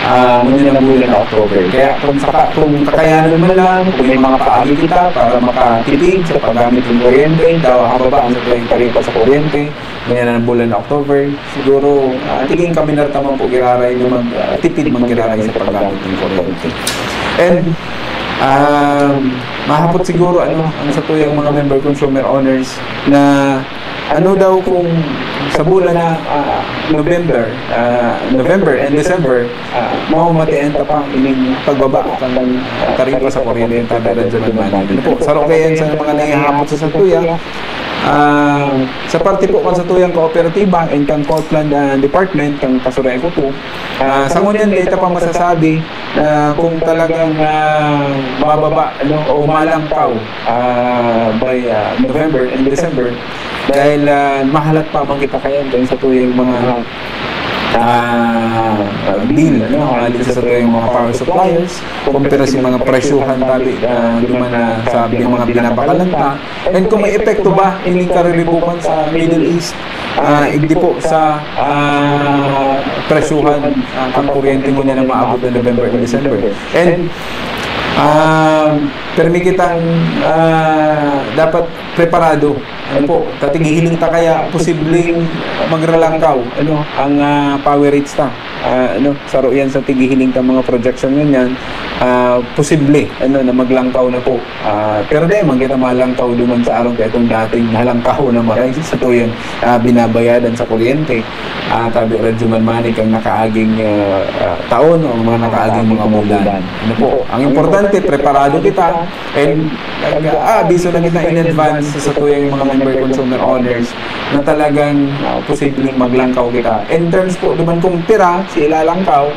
ah, ngunyan na bulan na October. Kaya kung saka, kung kakayanan man lang, kung may mga paagi kita para makatipid sa paggamit ng kuryente, dawa hababaan sa satuyang taripa sa kuryente, ngunyan na bulan na October, siguro, ah, tigin kami na rin naman po giraray na mag, ah, tipid man giraray sa paggamit ng kuryente. And, um, mahapot siguro, ano, ang satuyang mga member consumer owners na ano daw kung sa bulan na, ah, November, ah, November and December, ah, mamamatian ta pa ining pagbaba kan taripa sa kuryente, tabi ra dyan man. Ano po, saro kayan sa mga nahihapot sa satuya. Ah, sa parte po kan satuyang kooperatiba and kan Corplan, ah, Department, kan Casureco po, ah, sa ngunyan, di ta pa masasabi na kung talagang, ah, mababa, ano, o malangkaw, ah, by, ah, November and December, dahil, ah, mahalat pa man kita kayan kan satuyang mga, ah, bill, ano, hali sa satuyang mga power suppliers, kumpara sa mga presyuhan, tabi, ah, duman na sa bi-, mga binabakalan ta. And kung may epekto ba ining kariribukan sa Middle East, ah, igdi po sa, ah, presyuhan, ah, kan kuryente ngunyan na maabot na November and December. And, ah, permi kitang, ah, dapat preparado. Ano po, ta tighihiling ta kaya posibleng magralangkaw, ano, ang, ah, power rates ta. Ah, ano, saro yan sa tighihiling ta mga projection ngunyan. Ah, posible, ano, na maglangkaw na po. Ah, pero di man kita malangkaw duman sa arog kaitong dating halangkaw na maray sa satuyang, ah, binabayadan sa kuryente. Ah, tabi, radyo man manik ang nakaaging, ah, ah, taon o mga nakaaging mga bulan. Ano po, ang importante, preparado kita. And nag-aabiso na kita in advance sa satuyang mga member consumer owners na talagang, ah, posibleng maglangkaw kita. In terms po duman kung pira sa ilalangkaw,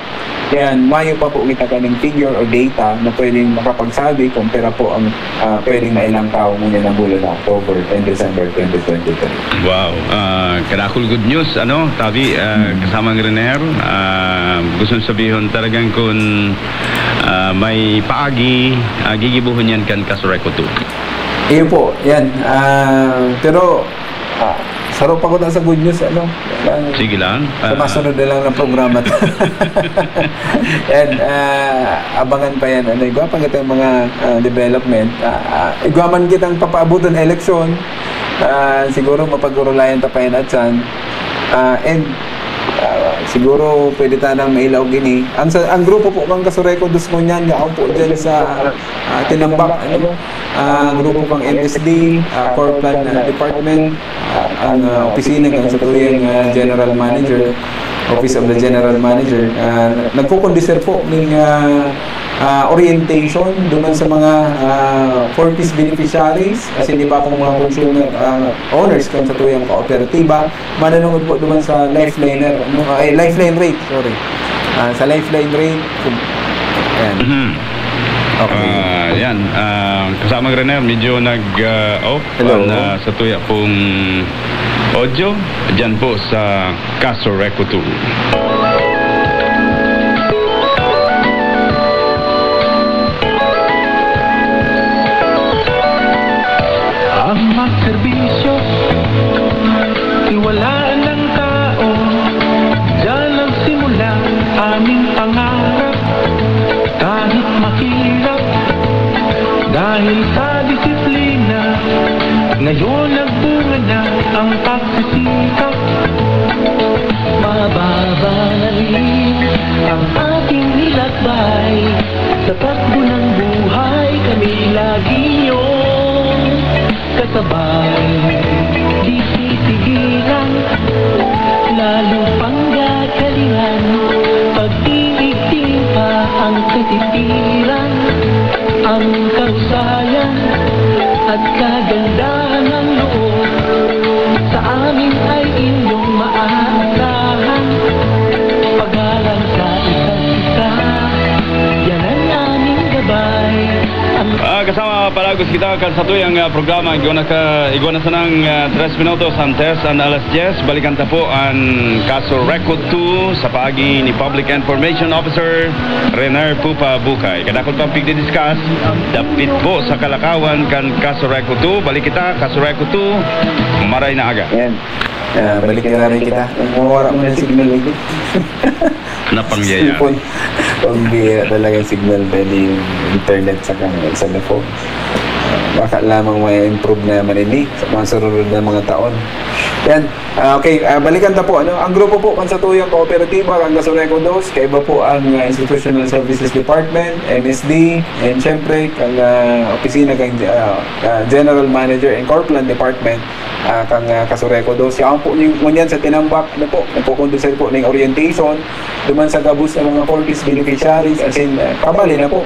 yan, mayo pa po kita kaning figure or data na pwedeng makapagsabi kung pira po ang, ah, pwedeng mailangkaw ngunyan na bulan na October and December twenty twenty-three. Wow. Ah, kadakul good news, ano, tabi, ah, kasamang Renier, ah, gusto sabihon talagang kun, ah, may paagi, ah, gigibohon yan kan Casureco two. Iyo po, yan. Ah, pero, ah, saro pa ko na sa good news, ano? Ang Sige lang. Sa Ah, masunod na lang na programa. Yan, ah, abangan pa yan. Ano, igwa pa kitang mga, ah, development. Ah, ah, igwa man kitang papaaboton eleksyon. Ah, siguro mapagurulayan ta pa yan at san. Ah, and, ah, siguro pwede tanang mailaog ini. Ang sa, ang grupo po, mga Casureco dos ngunyan, yaon po dyan sa, ah, Tinambak, ano? Ah, grupo pang M S D, ah, Corplan, ah, Department, ah, ang, ah, opisina kan satuyang, ah, General Manager, Office of the General Manager, ah, nagkukondisir po ning, ah, ah, orientation duman sa mga, ah, four Ps beneficiaries, asin iba pang mga consumer, ah, owners kan satuyang kooperatiba, mananungod po duman sa Lifeliner, ano, ay, Lifeline rate, sorry. Ah, sa Lifeline rate, kung, ayan. Mhm. Okay. Ah, yan. Ah, kasamang Renier, medyo nag, ah, off Hello. ang, ah, satuya pong audio. Diyan po sa Casureco two. Ang magserbisyo, tiwalaan ng tao, diyan nagsimula aming pangarap. Kahit mahirap, dahil sa disiplina, ngayon nagbunga na ang pagsisikap. Mababalik ang ating nilakbay. Sa takbo ng buhay, kami lagi iyong kasabay. Di titigilan, lalo pang gagalingan. Pag-iigting pa ang katitiran, ang kahusayan at kagandahan ng loob. Sa amin ay inyong maaasahan. Pag Ah, kasama palagos kita kan satuyang, ah, programa. Igwa na ka, igwa na sanang, ah, tres minutos antes an alas dyes. Balikan ta po an Kaso Record two sa paagi ni Public Information Officer Rener Pupa Bukay. Kadakul pang pigdi-discuss, dapit po sa kalakawan kan Kaso Record two. Balik kita, Kaso Record two, maray na aga. Yan. Ah, balik na rin kita. Mawara mo na signal dito. Napangyayari. Pag talagang signal, pwede yung internet sa kang cellphone. Baka lamang may improve naman ini sa mga sunod na mga taon. Yan. Ah, okay, ah, balikan ta po. Ano? Ang grupo po, kan satuyang kooperatiba, ang Gasoreco dos, kaiba po ang ah, Institutional Services Department, M S D, and syempre, ang ah, opisina kan ah, ah, General Manager and Corplan Department, ah, kang ah, Kasureco dos. Yaon po yung ngunyan sa Tinambak, ano po, nagkukondusir po ng orientation, duman sa gabos ng mga four Ps beneficiaries, as in, ah, kabali na po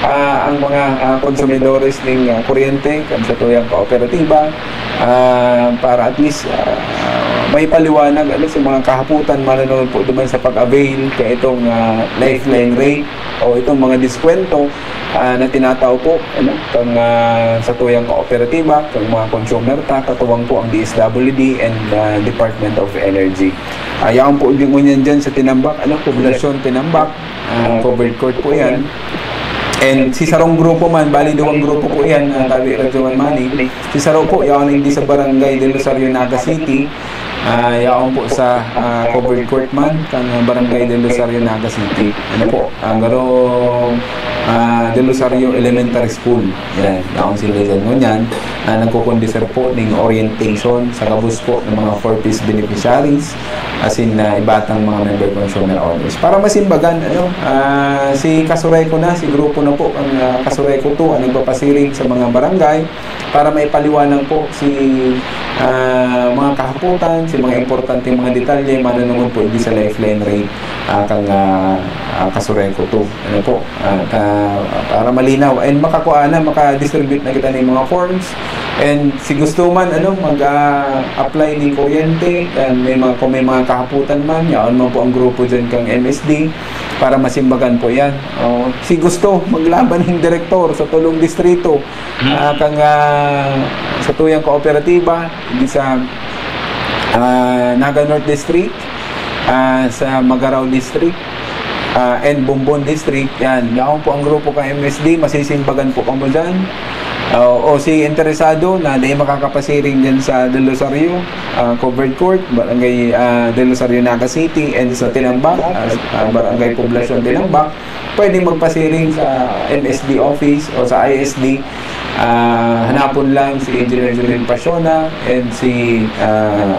ah, ang mga ah, konsumidores ng ah, kuryente, kan satuyang kooperatiba, ah, para at least ah, may paliwanag ano, sa mga kahaputan, manonood po duman sa pag-avail kaya itong ah, lifeline rate o itong mga diskwento ah, na tinatao po ano, kang ah, satuyang kooperatiba, kang mga consumer ta, katuwang po ang D S W D and ah, Department of Energy. Ah, yaon po din ngunyan dyan sa Tinambak, ano, Poblasyon Tinambak, ah, covered court po yan. And si sarong grupo man, bali duwang grupo po yan, ah, tabi Radyo One Money. Si saro po, yaon hindi sa Barangay Del Rosario, Naga City. Ah, yaon po sa ah, covered court man, kan Barangay Del Rosario, Naga City. Ano po, ang garo ah, Del Rosario Elementary School. Yan, yaon sila dyan ngunyan. Ah, nagkukondisir po ning orientation sa gabos po ng mga four Ps beneficiaries, as in, ah, iba tang mga member consumer owners. Para masimbagan, ano, ah, si Kasureco na, si grupo na po, ang ah, Kasureco two, ang nagpapasiring sa mga barangay para maipaliwanag po si ah, mga kahapotan, si mga importanteng mga detalye, mananungod po di sa lifeline rate, ah, kang ah, ah, Kasureco two. Ano po, ah, ka- para malinaw. And makakuha na, makadistribute na kita ng mga forms. And si gusto man, ano, mag-apply ng kuryente, and may mga, kung may mga kahapotan man, yaon man po ang grupo dyan kang M S D para masimbagan po yan. O, si gusto, maglaban ng direktor sa tulong distrito, ah, kang ah, satuyang kooperatiba, di sa ah, Naga North District, ah, sa Magarao District, ah, and Bombon District. Yan, yaon po ang grupo kang M S D, masisimbagan po kamo dyan. Ah, o si interesado na di makakapasiring dyan sa Del Rosario, ah, covered court, Barangay ah, Del Rosario, Naga City, and sa Tinambak, ah, ah, Barangay Poblasyon Tinambak, pwedeng magpasiring sa M S D office o sa I S D. Ah, hanapon lang si Engineer Julian Pasiona and si ah,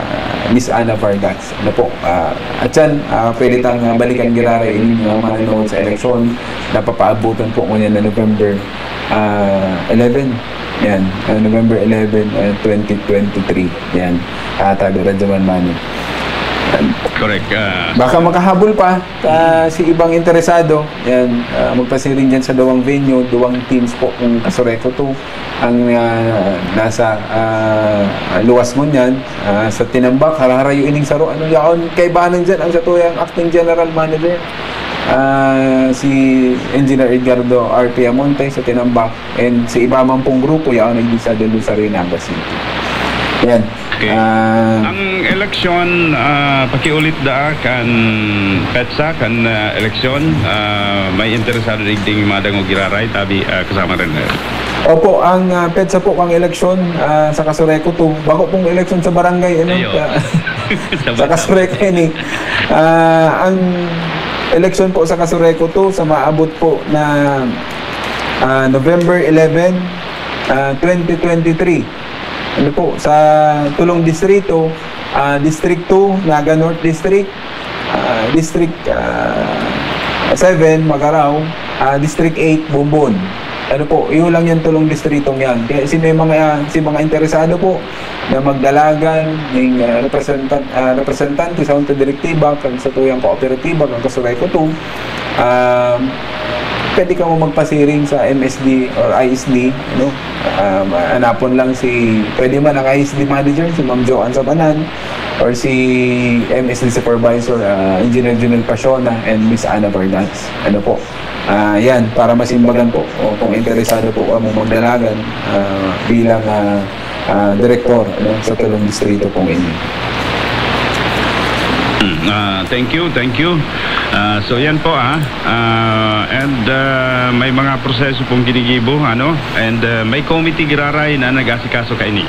Miss Ana Vargas. Ano po? Ah, at yan, ah, pwede tang ah, balikan giraray ining mga manonood sa eleksyon na papaabutan po ngunyan na November ah, eleven. Yan, ah, November eleven, ah, twenty twenty-three. Yan, ah, tabi Radyo One Money. Correct. ah, Baka makahabol pa ah, si ibang interesado. Yan, ah, magpasiring dyan sa duwang venue, duwang teams po kung Kasureco two ang ah, nasa ah, luwas ngunyan. Ah, sa Tinambak, haraharayo ining saro. Ano yaon, kaibanan dyan ang satuyang acting general manager. Ah, si Engineer Edgardo R. Piamonte sa Tinambak. And sa iba man pong grupo, yaon nagdi sa Del Rosario, Naga City. Yan. Okay. Ah, Ang eleksyon, ah, pakiulit daa kan petsa, kan ah, eleksyon, ah, may interesado digding madangog giraray, tabi ah, kasama rin. Opo, ang ah, petsa po kang eleksyon ah, sa Kasureco two. Bako pong eleksyon sa barangay, ano? Ayo. Sa, sa Kasureco ini. Ah, ang eleksyon po sa Kasureco two sa maabot po na ah, November eleven, ah, twenty twenty-three. Ano po, sa tulong distrito, ah, District two, Naga North District, ah, District ah, seven, Magarao, ah, District eight, Bombon. Ano po, iyo lang yung tulong distritong yan. Kaya si may mga, si mga interesado po na magdalagan ng ah, representan, ah, representante sa Junta Direktiba, kag sa tuyang kooperatiba, kag Kasureco two, ah, pwede ka mo magpasiring sa M S D or I S D, ano? Um, hanapon lang si, pwede man ang I S D manager, si Ma'am Joanne Sabanan, or si M S D supervisor, ah, Engineer Junel Pasiona and Miss Ana Bardaz. Ano po? Ah, yan, para masimbagan po, o kung interesado po kamo magdalagan, ah, bilang, ah, ah, direktor, ano, sa tulong distrito pong ini. Mm, ah, thank you, thank you. Ah, so yan po, ah. Ah, and ah, may mga proseso pong ginigibo, ano, and ah, may committee giraray na nag-asikaso kaini.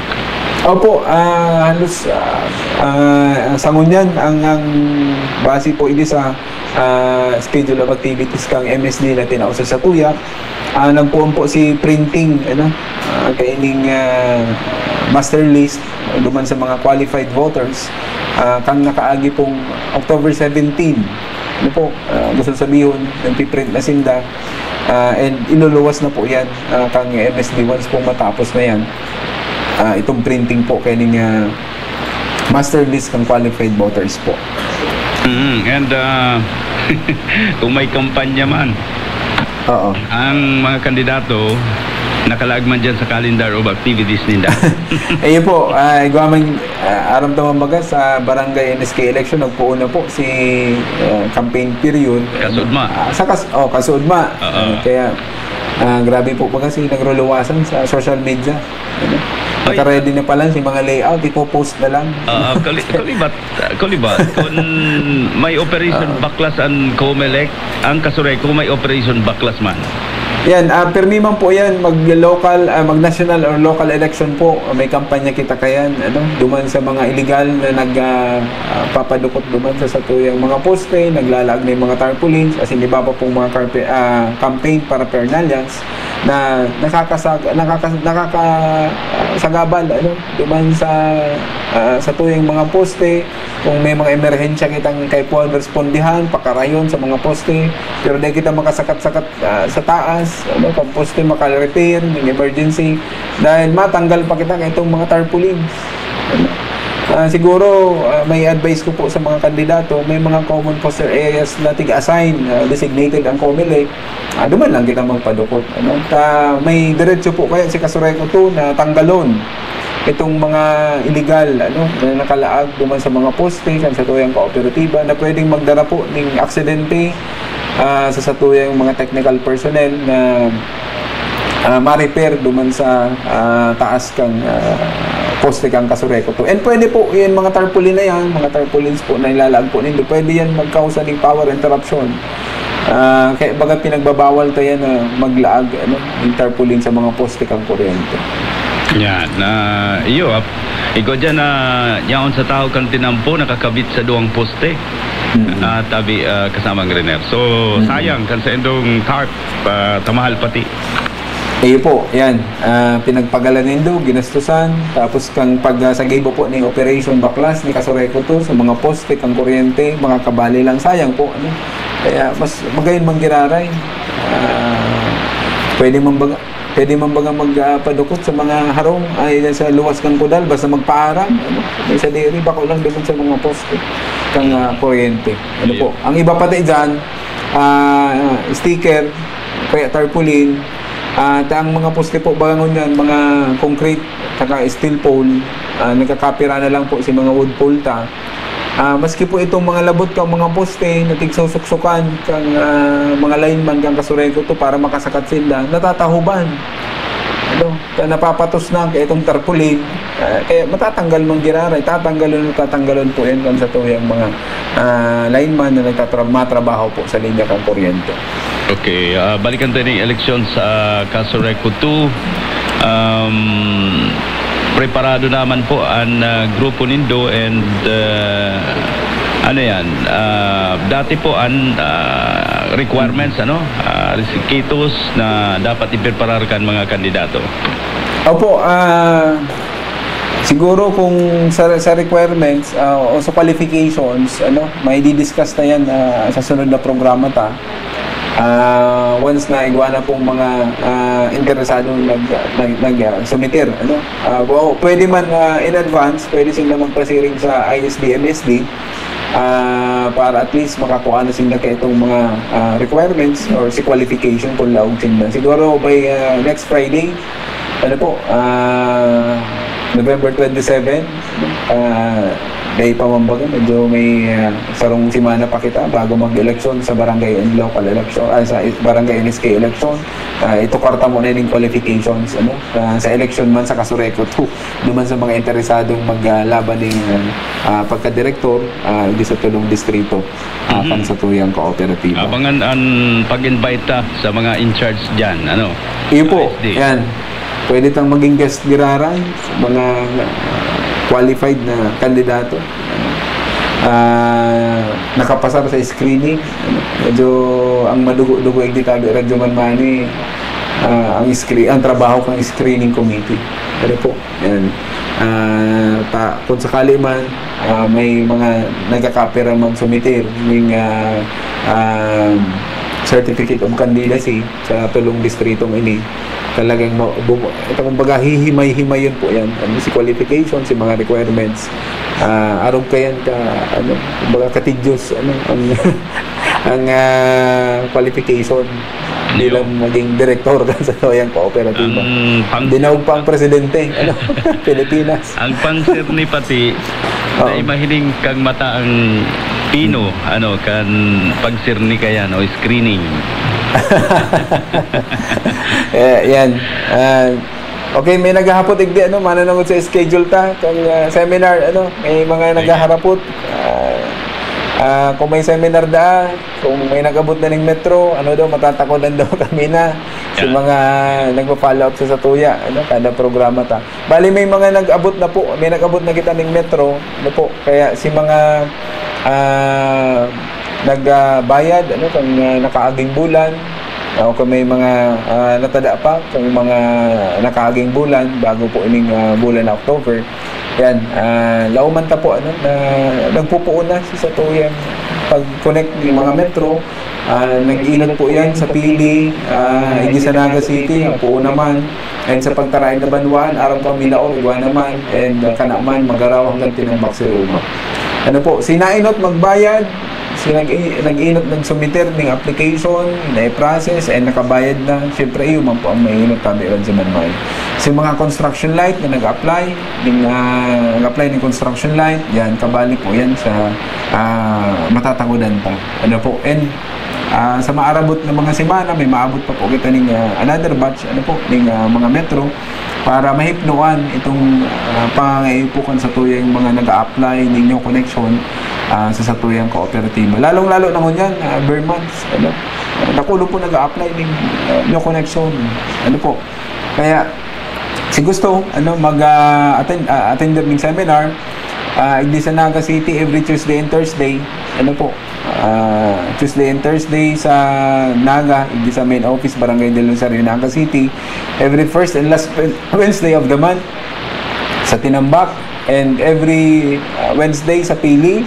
Opo, ah, halos, ah, ah, sa ngunyan, ang, ang base po ini sa, ah, schedule of activities kang M S D na tinao sa satuya, ah, nagpoon po si printing, ano, ah, kaining, ah, master list duman sa mga qualified voters, ah, kang nakaagi pong October seventeen. Ano po, ah, gusto sabihon, nagpiprint na sinda, ah, and iluluwas na po yan, ah, kang M S D once pong matapos na yan. Ah, itong printing po, kaining, ah, master list kang qualified voters po. Mm, and ah, kung may kampanya man, Oo. ang mga kandidato, nakalaag man dyan sa calendar of activities ninda. Ayun po, ah, igwa man, ah, aram ta man baga sa barangay N S K election, nagpoon na po si, ah, campaign period. Kasudma. Ah, sa kas oh, kasudma. Oo. Ah, kaya, ah, grabe po baga si nagruluwasan sa social media. Ano? Ay. Naka-ready na pala si mga layout, ipo-post na lang. Ah, kali, kalibat, kalibat. Kung may operation Ah. baklas ang Comelec, ang Kasureco may operation baklas man. Yan, ah, permi man po yan, mag-local, ah, mag-national or local election po, may kampanya kita kayan, ano, duman sa mga illegal na nag, ah, ah, papadukot duman sa satuyang mga poste, naglalaag na yung mga tarpaulins, as in iba pa pong mga carpe, ah, campaign paraphernalias na nakakasag-, nakaka-, nakakasagabal, ano, duman sa, ah, satuyang mga poste, kung may mga emerhensya kitang kaipuhan respondihan, pakarayon sa mga poste, pero di kita makasakat-sakat, ah, sa taas, ano, pag poste maka-repair, may emergency, dahil matanggal pa kita kaitong mga tarpaulins. Ano? Ah, siguro, ah, may advice ko po sa mga kandidato, may mga common poster areas na tig-assign, ah, designated ang Comelec, ah, duman lang kita magpadukot, ano? Ta, may diretso po kaya si Kasureco two na tanggalon itong mga illegal, ano, na nakalaag duman sa mga poste, kan satuyang kooperatiba, na pwedeng magdara po ning aksidente, ah, sa satuyang mga technical personnel na, ah, ma-repair duman sa, ah, taas kan, ah, poste kan Kasureco two. And pwede po, yan mga tarpaulin na yan, mga tarpaulins po na ilalaag po nindo, pwede yan magkausa ning power interruption. Ah, kaya baga pinagbabawal ta yan na maglaag, ano, yung tarpaulin sa mga poste kan kuryente. Yan. Na, iyo, ap, ikaw dyan na yaon sa tao kan tinampo, nakakabit sa duwang poste. Mm. Ah, tabi, ah, kasamang Riner. So, Mm. sayang, kan sa indong tarp, ah, tamahal pati. Iyo po, yan. Ah, pinagpagalan nindo, ginastusan, tapos kang pag, ah, sa gibo po ni Operation Baklas, ni Kasureco two, sa mga poste, kang kuryente, mga kabali lang, sayang po, ano? Kaya mas magayon manggiraray. Ah, pwede man baga, pwede man baga mag, ah, padukot sa mga harong, ay, sa luwas kang kudal, basta magpaaram, ano? May sadiri, bako lang duman sa mga poste, kang, ah, kuryente. Ano po? Ang iba pati dyan, ah, sticker, kaya tarpaulin, ah, ta ang mga poste po, bangon yan, mga concrete, saka steel pole, ah, nagkakapira na lang po si mga wood pole ta. Ah, maski po itong mga labot kang mga poste na tigsusuksukan kang, ah, mga lineman kang Kasureco two para makasakat sinda, natatahuban. Ano? Kaya napapatos na ang itong tarpaulin. Ah, kaya matatanggal manggiraray, tatanggalon, tatanggalon po yan kan satuyang mga, ah, lineman na nagtatra-, matrabaho po sa linya kang kuryente. Okay, ah, balikan tayo ng eleksyon sa Kasureco two. Um, preparado naman po ang, ah, grupo nindo and, ah, ano yan, ah, dati po ang, ah, requirements, ano, ah, requisitos na dapat ipreparar kan mga kandidato. Opo, ah, siguro kung sa, sa requirements, ah, o sa qualifications, ano, may di-discuss na yan, ah, sa sunod na programa ta. Ah, once na igwa na pong mga, ah, interesado nag, nag, nag, ah, sumiter, ano. Ah, o pwede man, ah, in advance, pwede sila magpasiring sa I S D M S D. ah, para at least makakuha na sinda kaitong mga, ah, requirements or si qualification kung laog sinda. Siguro by, ah, next Friday, ano po, ah, November twenty-seven, ah, may pamambaga, medyo may, ah, sarong semana pa kita bago mag-eleksyon sa barangay and local election, ah, sa barangay N S K election. Ah, itukar ta muna yung qualifications, ano, ah, sa election man sa Casureco two. Duman sa mga interesadong maglaban ning, ah, pagkadirektor, ah, di sa tulong distrito, ah, Mhm. kan sa tuyang kooperatiba. Abangan an pag-invite ta sa mga in charge diyan, ano, Iyo po, S D. yan. Pwede tang maging guest giraray, mga qualified na kandidato. Ah, nakapasar sa screening. Ano, medyo ang madugo-dugo yung gitabi, Radyo Manmani, ah, ang screen, ang trabaho kang screening committee. Ano po? Yan. Ah, ta-, kung sakali man, ah, may mga nagkakapira magsumiter ning, ah, ah, certificate of candidacy sa tulong distritong ini, talagang ma-, bu-, ito, kumbaga, hihimay-himayon po yan. Ano, si qualification, si mga requirements. Ah, arog kayan ka, ano, kumbaga, ka-tedious, ano, ang, ang, ah, qualification Iyo. bilang maging direktor sa Toyang Kooperatiba. Ang pang- Dinaog pa ang presidente, ano, Pilipinas. Ang pangsirni pati, Oo. na imahining kang mata ang pino, ano, kan pagsirni kaya, no, screening. Eh, yan. Ah, okay, may naghahapot igdi, ano, mananangod sa schedule ta, kang, ah, seminar, ano, may mga Sige. naghaharapot. Ah, ah, kung may seminar da, kung may nag-abot na ning metro, ano daw, matatakodan daw kami na si Yan. mga nagpa-follow up sa satuya, ano, kada programa ta. Bali, may mga nag-abot na po, may nag-abot na kita ning metro, ano po, kaya si mga, ah, nag, ah, bayad, ano, kung, ah, nakaaging bulan, o kung may mga, ah, natada pa, kung mga nakaaging bulan, bago po ining, ah, bulan na October, yan, ah, lauman ta po, ano, na nagpupuon na sa satuyang pag-connect ng mga metro. Ah, nag-inot po yan sa Pili, ah, hindi sa Naga City, ang puon naman. And sa pagtarain na banwaan, aram ko, Milaor, igwa naman. And, ah, kana man, Magaraw hanggang Tinambak si Roma. Ano po, si nainot magbayad, si nag-, nag-inot nagsumiter ng application, na-process, and nakabayad na. Siyempre, iyo man po ang mainot, tabi ron si Manmay. Si mga construction light na nag-apply, yung, ah, nag-apply ng construction light, yan, kabali po yan sa, ah, matatagodan pa. Ano po, and, ah, sa maarabot na mga semana, may maabot pa po kita ning, ah, another batch, ano po, ning, ah, mga metro, para mahipnoan itong, ah, pangangaipukan sa tuyang mga nag-a-apply ning New Connection, ah, sa satuyang kooperatiba. Lalong-lalo na ngunyan, ah, ber months, ano, ah, dakulo po nag-a-apply ning, ah, New Connection. Ano po, kaya, si gusto, ano, mag, ah, attend, ah, attender ning seminar, ah, igdi sa Naga City every Tuesday and Thursday. Ano po, ah, Tuesday and Thursday sa Naga, igdi sa main office, Barangay del Rosario, Naga City. Every first and last Wed-, Wednesday of the month sa Tinambak. And every, ah, Wednesday sa Pili.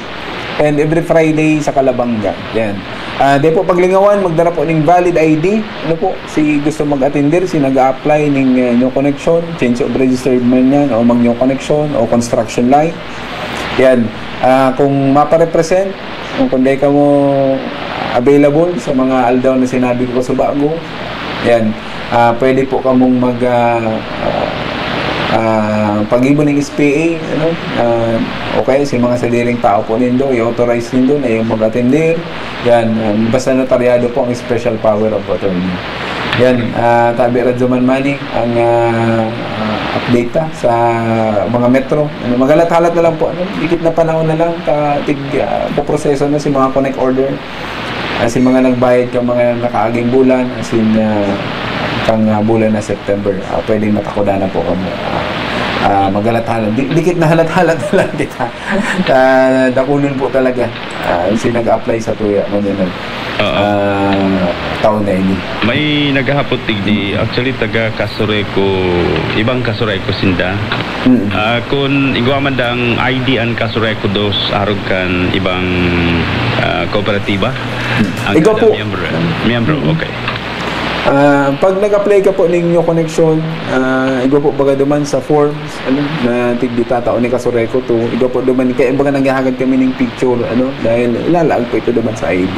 And every Friday sa Calabanga. Yan. Ah, di po paglingawan, magdara po ning valid I D. Ano po, si gusto mag-attender, si nag-a-apply ning, ah, New Connection, change of registered man yan, o mag-New Connection, o construction light. Yan. Ah, kung maparepresent, kung, kung di ka mo available sa mga aldaw na sinabi ko kasubago, yan. Ah, pwede po kamong mag, ah, ah, ah, pag-ibo ning S P A, ano? Ah, o kaya si mga sadiring tao po nindo, i-authorize nindo na yung mag-attender. Yan, ah, basta notaryado po ang special power of attorney. Yan, ah, tabi Radyo Manmani ang, ah, ah, update ta sa mga metro. Ano, maghalat-halat na lang po, ano, dikit na panahon na lang, ka, tig, ah, poproseso na si mga connect order. Ah, si mga nagbayad ka mga nakaaging bulan, as in, ah, kang, ah, bulan na September, ah, pwedeng matakodan na po kamo. Ah, ah, maghalat-halat. Di-, dikit na halat-halat na lang kita. Ah, dakulon po talaga. Ah, si nag-apply sa tuya, ano na, Oo. ah, taon na ini. May naghahapot digdi, actually, taga Casureco, ibang Casureco sinda. Mm. Ah, kun igwa man dang I D an Casureco dos, arog kan ibang, ah, kooperatiba? Mm. Ang Igwa kada po. miyembro, miyembro, Mm. okay. Ah, pag nag-apply ka po ning new connection, ah, igwa po baga duman sa forms, ano, na tig-, itatao ni Kasureco to, igwa po duman, kaya baga naghahagad kami ning picture, ano, dahil ilalaag po ito duman sa I D.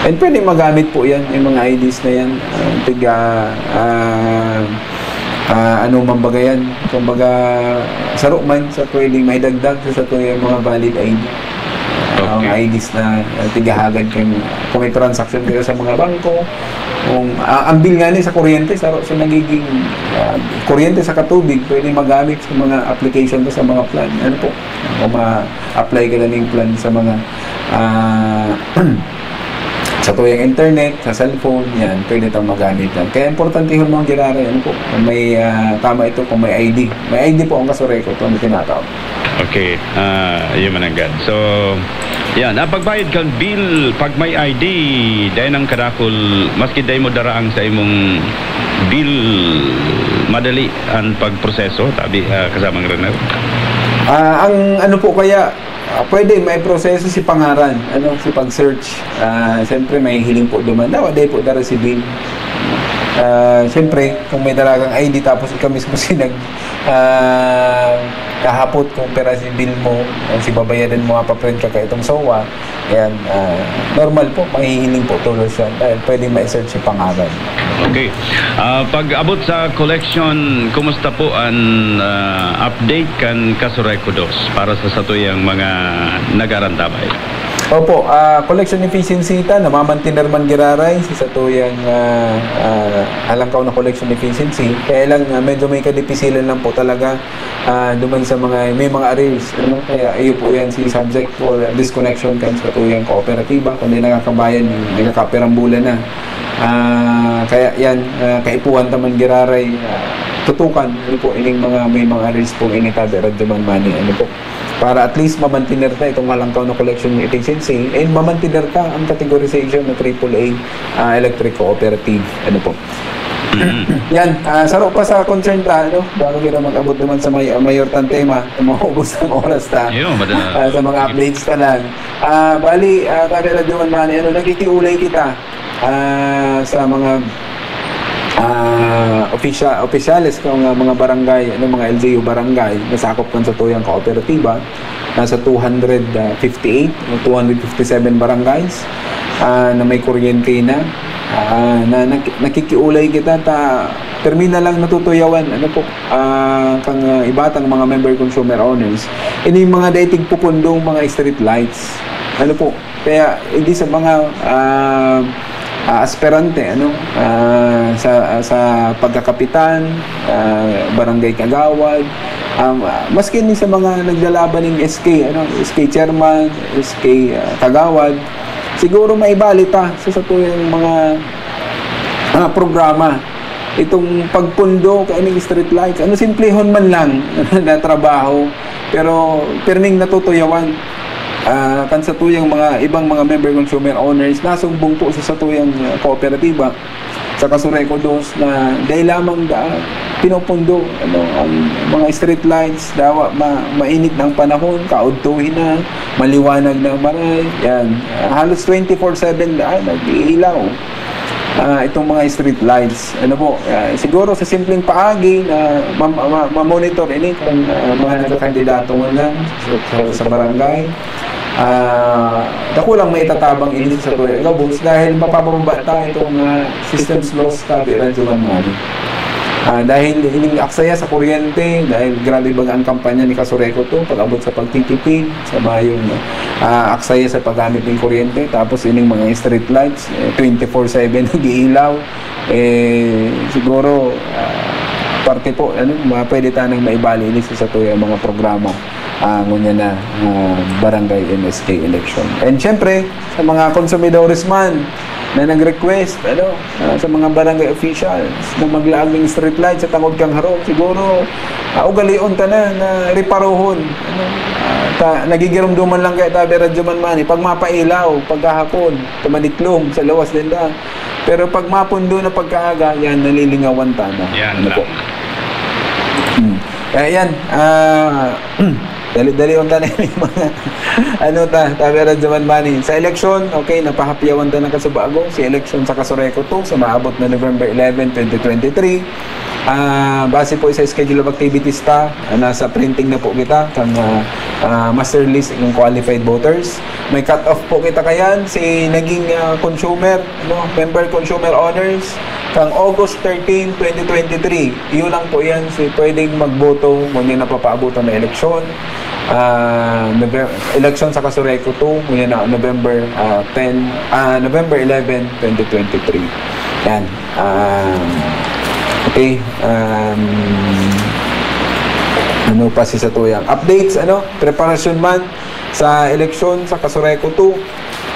And pwede magamit po yan, yung mga I Ds na yan. Ah, tig-, ah, ah, ah, ano man baga yan, kumbaga, saro man sa pwedeng maidagdag sa, sa to yung mga valid I D. Ah, Okay. mga I Ds na, ah, tigahagad kung, kung may transaction kayo sa mga bangko, kung, ah, ang bill nga ni sa kuryente, saro sa nagiging, ah, kuryente sa katubig, pwede magamit sa mga application ko sa mga plan. Ano po? Kung ma-apply ka na ng plan sa mga, ah, sa tuyang internet, sa cellphone, yan, pwede itong magamit yan. Kaya importante yung mga giraray, ano po, kung may, ah, tama ito, kung may I D. May I D po ang Kasureco, ito ang tinatawag. Okay, ah, yun man ang gad. So, yan, ang pagbayad kan bill, pag may I D, dahil ang kadakol, maski dahil mo daraang sa imong bill, madali ang pagproseso, tabi, ah, kasamang Renel. Ah, ang ano po kaya, ah, pwede may proseso si pangaran, ano, si pag-search. Ah, siyempre, may hiling po duman. Dawa, dahil po dara si bill. Ah, siyempre, kung may daragang I D, tapos ikaw mismo si nag-, ah, kahapot kung pera si bill mo, o si babayadan mo, mapaprint ka ka itong sowa, yan, ah, normal po, mahihiling po tulos yan. Dahil pwede ma-search si pangaran. Okay. Ah, pag abot sa collection, kumusta po ang, ah, update kan Kasureco dos para sa satuyang mga nag-arantabay? Opo, ah, collection efficiency ta, namamantener man giraray si satuyang, ah, ah, halangkaw na collection efficiency. Kaya lang, ah, medyo may kadipisilan lang po talaga, ah, duman sa mga, may mga arrears, ano? Kaya iyo po yan si subject for disconnection kan satuyang kooperatiba, kundi nakakabayan, nagkakaperang bulan na. Ah, kaya yan, ah, kaipuhan ta man giraray, ah, tutukan, ano po, ining mga, may mga arrears po, ini tabi, radyo man money, ano po. Para at least mamantener ta itong halangkaw na collection efficiency, and mamantener ta ang categorization na triple A, ah, electric cooperative, ano po. Mm. Yan, ah, saro pa sa concern ta, ano, bago kita mag-abot naman sa may, mayor tang tema, maubos ang oras ta. Yun, madala. Ah, sa mga updates ta lang. Ah, bali, ah, tabi, radyo man money, ano, nagkikiulay kita, ah, sa mga, ah, ofisya-, opisyales kung, ah, mga barangay, ano, mga L G U barangay, nasakop kan satuyang kooperatiba, nasa two hundred fifty-eight o two hundred fifty-seven barangays, ah, na may kuryente na, ah, na, na, nakikiulay kita ta, termina lang natutuyawan, ano po, ah, kang, ah, iba tang mga member consumer owners, ini yung mga daitig pupundong mga street lights. Ano po, kaya hindi sa mga, ah, ah, aspirante, ano, ah, sa, sa pagkakapitan, ah, barangay kagawad, um, ah, maski ni sa mga naglalaban ng S K, ano, S K chairman, S K, ah, kagawad, siguro maibalik ta sa satuyang mga, ah, programa. Itong pagpundo kaining street lights, ano, simplehon man lang na trabaho, pero pirming natutuyawan, ah, kan satuyang mga ibang mga member consumer owners, nasumbong po sa satuyang, ah, kooperatiba, sa Kasureco dos, na dahil lamang da, pinupundo, ano, ang mga street lights, dawa ma-, mainit na ang panahon, kaudtuhin na, maliwanag na ang maray, yan. Ah, halos twenty-four seven da, nag-iilaw, ah, itong mga street lights. Ano po, ah, siguro sa simpleng paagi na ma-, ma-, ma-monitor ini kung, ah, mga nagkakandidato man lang sa, sa, sa barangay, ah, dakulang maitatabang ini sa tuya gabos dahil mapapababa ta itong, ah, systems loss tabi, Radyo Man Mani. Ah, dahil ining aksaya sa kuryente, dahil grabe baga ang kampanya ni Kasureco to, pag-abot sa pagtitipid, sa mayong, ah, aksaya sa paggamit ng kuryente, tapos ining mga street lights, eh, twenty-four seven nag-iilaw. Eh, siguro, ah, parte po, ano, ma-, pwede tanang maibali ini sa satuyang mga programa, ah, ngunyan na, ah, barangay M S K election. And syempre, sa mga konsumidores man na nag-request, ano, ah, sa mga barangay officials na maglaag ng street light sa tangod kang harong, siguro, ah, ugalion ta na, na reparohon, ano. Ah, ta-, nagigirumduman lang kaya tabi, Radyo Man Mani, pag mapailaw, pagkahapon, tumadiklom sa lawas din da. Pero pag mapundo na pagkaaga, yan, nalilingawan ta na. Yan Ano lang. po? Hmm. Kaya yan, ah, Dali-dali unta na yung mga, ano ta, tabi ra duman mani. Sa eleksyon, okay, napahapyawan ta na kasubago. Si eleksyon sa Casureco two, sa maabot na November eleven, twenty twenty-three. Ah, base po sa schedule of activities ta, ah, nasa printing na po kita, kan, ah, ah, master list ng qualified voters. May cut-off po kita kayan, si naging, ah, consumer, no, member consumer honors, kang August thirteen, twenty twenty-three. Iyo lang po yan, si pwedeng magboto, ngunyan na papaabotan na eleksyon. Ah, Novem-, eleksyon sa Casureco two, ngunyan na November, ah, ten, ah, November eleven, twenty twenty-three. Yan. Ah, okay. Um, ano pa si satuyang updates, ano? Preparasyon man sa eleksyon sa Casureco two.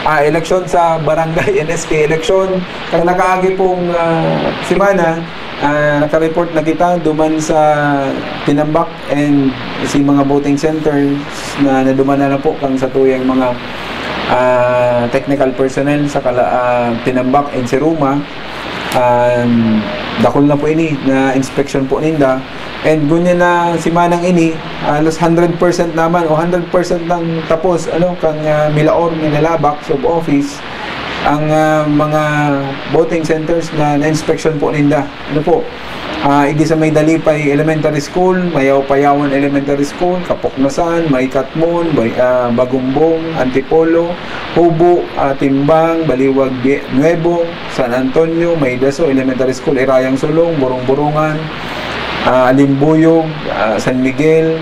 Ah, eleksyon sa barangay, N S K eleksyon. Kang nakaagi pong, ah, semana, ah, nakareport na kita duman sa Tinambak and si mga voting centers na naduman na, na po kang satuyang mga, ah, technical personnel sa kala-, ah, Tinambak and si Ruma. Um, dakul na po ini na inspection po ninda. And ngunyan na semanang ini, halos hundred percent naman o hundred percent nang tapos, ano, kang, ah, Milaor, Minalabak, sub-office, ang, ah, mga voting centers na na-inspection po ninda. Ano po? Ah, igdi sa may Dalipay Elementary School, Mayaw-Payawan Elementary School, Kapoknasan, May Katmon, Bay-, ah, Bagumbong, Antipolo, Hubo, ah, Timbang, Baliwag, Bie-, Nuevo, San Antonio, May Daso Elementary School, Irayang Sulong, Burong-Burungan, ah, Alimbuyog, ah, San Miguel,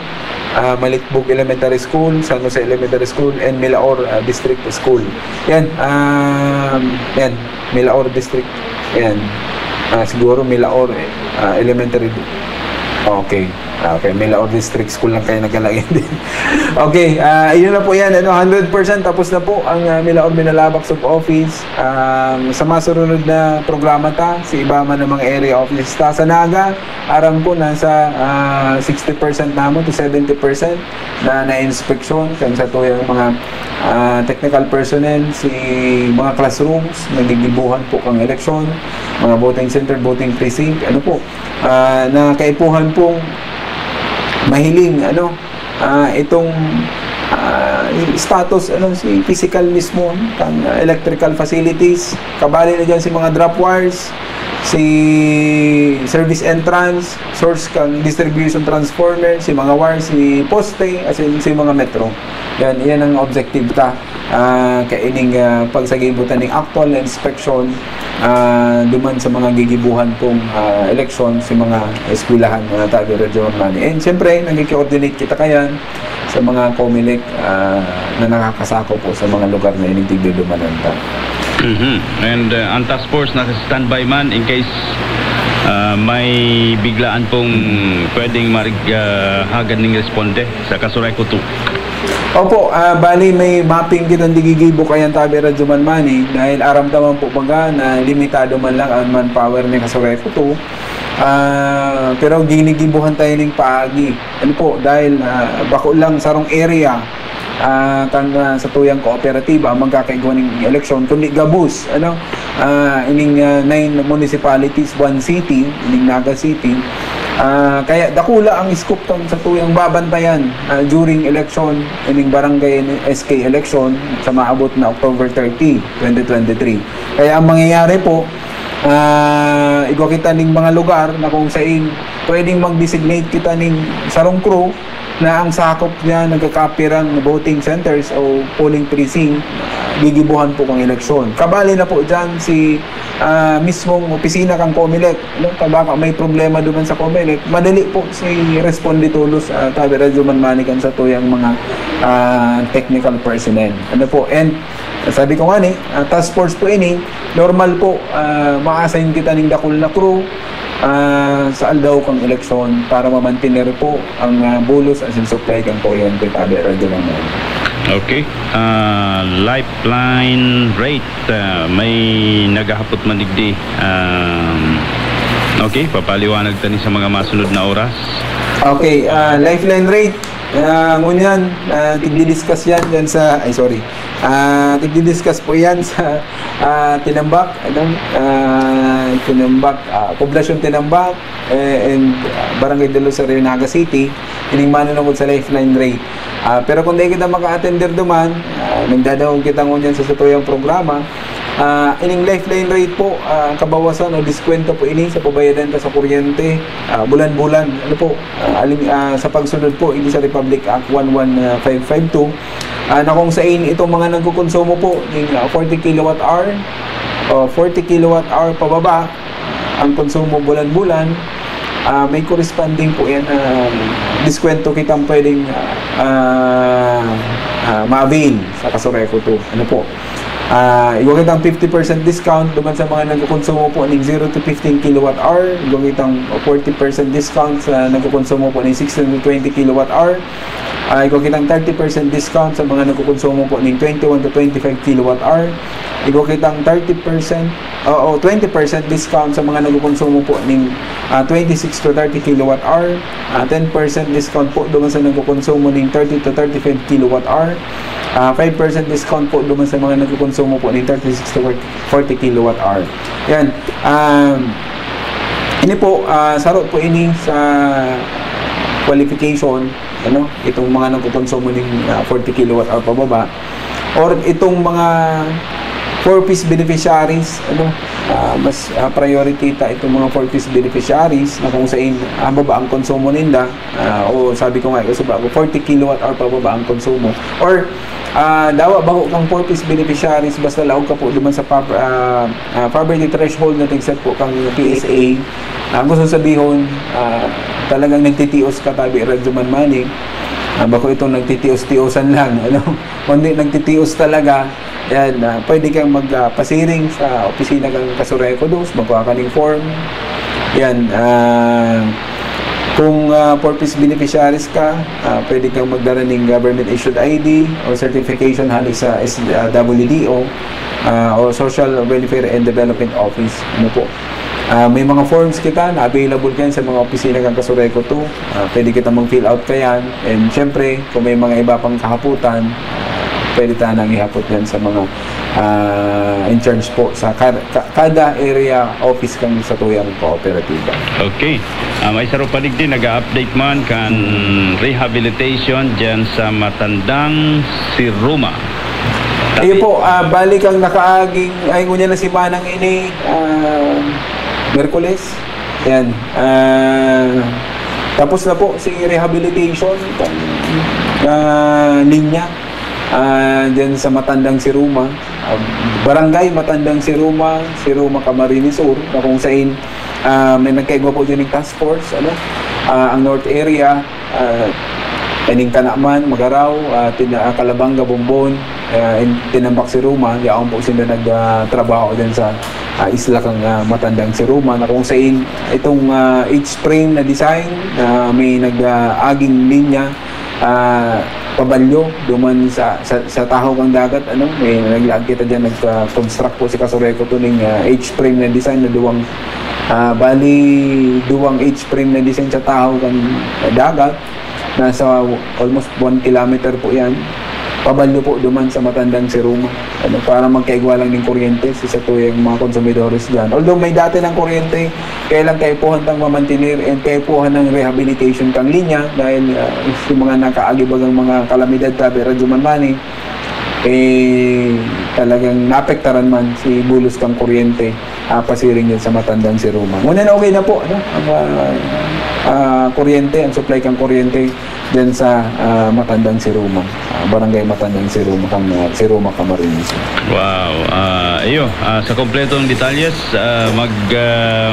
ah, Malitbog Elementary School, San Jose Elementary School, and Milaor, ah, District School. Yan, ah, yan, Milaor District. Yan. Ah, siguro Milaor, eh, ah, Elementary. Okay. Ah, okay, Milaor District School lang kayo nagkalain din. Okay, ah, yun na po yan. Ano, hundred percent tapos na po ang, ah, Milaor Minalabak Sub-Office. Um, sa masurunod na programa ta, si iba man ng mga area offices ta sa Naga, aram ko nasa, ah, sixty percent na mo to seventy percent na na-inspeksyon kan satuyang mga, ah, technical personnel, si mga classrooms, nagigibuhan po kang eleksyon, mga voting center, voting precinct, ano po, ah, na kaipuhan pong mahiling, ano, ah, itong, ah, status, ano, si physical mismo, kan, ah, electrical facilities, kabali na dyan si mga drop wires, si service entrance, source kan distribution transformer, si mga wires, si poste, as in, si mga metro. Yan, yan ang objective ta. Ah, kaining, ah, pagsagibutan ning actual na inspection, ah, duman sa mga gigibuhan pong, ah, eleksyon sa mga eskwelahan, mga tabi Radyo Mani. And siyempre, nagki-coordinate kita kayan sa mga COMELEC, ah, na nakakasakop po sa mga lugar na ining tigdudumanan ta. Mhm. And, uh, ang task force naka-standby man in case, uh, may biglaan pong pwedeng marig-, uh, hagad ning responde sa Casureco two. Opo, ah, bali may mapping kitang gigigibo kayan tabi Radyo Mani, dahil aram ta man po baga na limitado man lang ang manpower ni Casureco two. Ah, pero ginigibuhan tayo ning paagi. Ano po, dahil, ah, bako lang sarong area, ah, kan, ah, satuyang kooperatiba ang magkakaigwa ning eleksyon, kundi gabos, ano, ah, ining, ah, nine municipalities, one city, ining Naga City. Ah, kaya dakula ang scope kan satuyang babantayan, ah, during election, ining barangay and S K election sa maabot na October thirty, twenty twenty-three. Kaya ang mangyayari po, ah, igwa kita ning mga lugar na kung sain pwedeng mag-designate kita ning sarong crew na ang sakop niya nagkakapirang voting centers o polling precinct, gigibuhan po kang eleksyon. Kabali na po dyan si, ah, mismong opisina kang COMELEC, no? Pag baka may problema duman sa COMELEC, madali po si responde todos, ah, tabi Radyo Mani kan satuyang mga, ah, technical personnel. Ano po? And sabi ko nga ni, ah, task force po ini, normal po, ah, ma-assign kita ning dakul na crew, ah, sa aldaw kang eleksyon para mamantener po ang, ah, bulos asin supply kang kuryente, tabi Radyo Mani. Okay. Ah, lifeline rate, ah, may naghahapot man digdi. Um, okay, papaliwanag ta ni sa mga masunod na oras. Okay, ah, lifeline rate. Ah, ngunyan, ah, tigdi-discuss yan dyan sa, ay, sorry. Ah, tigdi-discuss po yan sa, ah, Tinambak, ano? Ah, Tinambak, ah, Poblasyon Tinambak, eh, and, ah, Barangay del Rosario, Naga City. Ining manunungod sa lifeline rate. Ah, pero kung dai kita maka-attender duman, ah, nagdadangog kita ngunyan sa satuyang programa. Ah, ining lifeline rate po, ah, kabawasan o diskwento po ini sa pabayadan ta sa kuryente, ah, bulan-bulan. Ano po, ah, aling, ah, sa pagsunod po, ini sa Republic Act one one five five two, ah, na kung sain itong mga nagkukonsumo po ning, ah, forty kilowatt hour o forty kilowatt hour pababa, ang konsumo bulan-bulan, ah, may corresponding po yan na diskwento kitang pwedeng, ah, ah, ma-avail sa Kasureco two. Ano po? Ah, igwa kitang fifty percent discount duman sa mga nagkokonsumo po ning zero to fifteen kilowatt hour. Igwa kitang forty percent discount sa nagkokonsumo po ning sixteen to twenty kilowatt hour. Ah, igwa kitang thirty percent discount sa mga nagkokonsumo po ning twenty-one to twenty-five kilowatt hour. Igwa kitang thirty percent, o, o, twenty percent discount sa mga nagkokonsumo po ning, ah, twenty-six to thirty kilowatt hour. Ah, ten percent discount po duman sa nagkokonsumo ning thirty to thirty-five kilowatt hour. Ah, five percent discount po duman sa mga nagkokonsumo po ning thirty-six to forty kilowatt hour. Yan. Um, ini po, ah, saro po ini sa qualification, ano, itong mga nagkokonsumo ning, ah, forty kilowatt hour pababa, or itong mga four Ps beneficiaries, ano, ah, mas, ah, priority ta itong mga four Ps beneficiaries na kung sain, ah, baba ang konsumo ninda, ah, o sabi ko nga, gusto ba ako, forty kilowatt hour pababa ang konsumo, or, ah, dawa bako kang four Ps beneficiaries, basta laog ka po duman sa pop-, ah, ah, poverty threshold na tig-set po kang P S A. Ah, gusto sabihon, ah, talagang nagtitios ka, tabi Radyo Man Manny. Ah, bako itong nagtitios-tiosan lang, ano? Kundi nagtitios talaga, yan, ah, pwede kang mag, ah, pasiring sa opisina kang Kasureco dos, magkuha ka ning form. Yan, ah, kung, ah, four Ps beneficiaries ka, ah, pwede kang magdara ning government issued I D or certification hali sa S-, ah, W D O, ah, o Social Welfare and Development Office. Ano po? Ah, may mga forms kita na available kayan sa mga opisina kan Kasureco two. Ah, pwede kita mag-fill out kayan. And syempre, kung may mga iba pang kahapotan, ah, pwede ta nang ihapot yan sa mga, ah, in charge po sa ka-, ka-, kada area office kan satuyang kooperatiba. Okay. Ah, may saro pa digdi, nag-a-update man kan rehabilitation dyan sa Matandang si Roma. Iyo po, ah, bali kan nakaaging, ay, ngunyan na simanang ini, ah, Miyerkules. Yan. Ah, tapos na po si rehabilitation, ah, linya, ah, dyan sa Matandang si Roma. Ah, Barangay Matandang si Roma, si Roma Camarines Sur, na kung sain, ah, may nagkaigwa po dyan yung task force, ano? Ah, ang North Area, ah, ining Tanaman, Magarao, ah, Tina-, ah, Calabanga, Bombon, ah, in-, Tinampak si Roma, yaon po sila nag, ah, trabaho dyan sa, ah, isla kang, ah, Matandang si Roma, na kung sain itong, ah, H-frame na design, ah, may nag, ah, aging linya, ah, pabalyo, duman sa, sa, sa tahaw kang dagat, ano, may naglaag kita dyan, nag-construct po si Kasureco to ning, ah, H-frame na design na duwang, ah, bali, duwang H-frame na design sa tahaw kang dagat, nasa almost one kilometer po yan. Pabalyo po duman sa Matandang si Roma. Ano, para magkaigwa lang ning kuryente sa satuyang mga konsumidores dyan. Although may dati ng kuryente, kaya lang kaipuhan tang mamantener and kaipuhan ng rehabilitation kang linya dahil, ah, yung mga nakaagi bagang mga kalamidad, tabi Radyo Man Manny, eh, talagang naapektaran man si bulos kang kuryente, ah, pasiring din sa Matandang si Roma. Ngunyan okay na po, ano, ang, ah, ah, kuryente, ang supply kang kuryente dyan sa, ah, Matandang si Roma, ah, Barangay Matandang si Roma, kang, ah, si Roma Camarines. Wow. Ah, iyo, ah, sa kompletong detalyes, ah, mag, ah,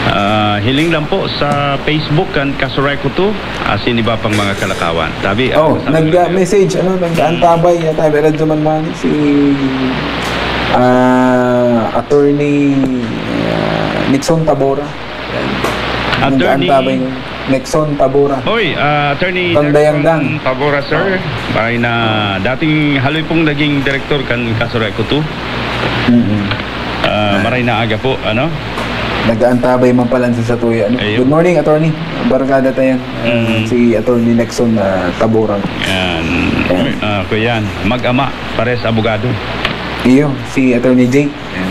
ah, hiling lang po sa Facebook kan Kasureco two, asin iba pang mga kalakawan. Tabi, ah, Oh, sa nag, ah, message, ano, nag-antabay, ah, tabi, Radyo Man Manny, si, ah, Attorney, ah, Nixon Tabora. Yan. Attorney Nag-aantabay, Nixon Tabora. Hoy, ah, Attorney Tandayang Nixon Dang. Tabora, sir. Oh. Ay na, dating haloy pong naging direktor kan Kasureco two. Mm-mm. Ah, Ah. Maray na aga po, ano? Nag-aantabay man pala sa satuya, ano? Ayun. Good morning, attorney. Barkada ta yan. Ah, Mm. si Attorney Nixon, ah, Tabora. Yan. Yan. Ah, kuya, mag-ama, pares abogado. Iyo, si Attorney Jake. Yan.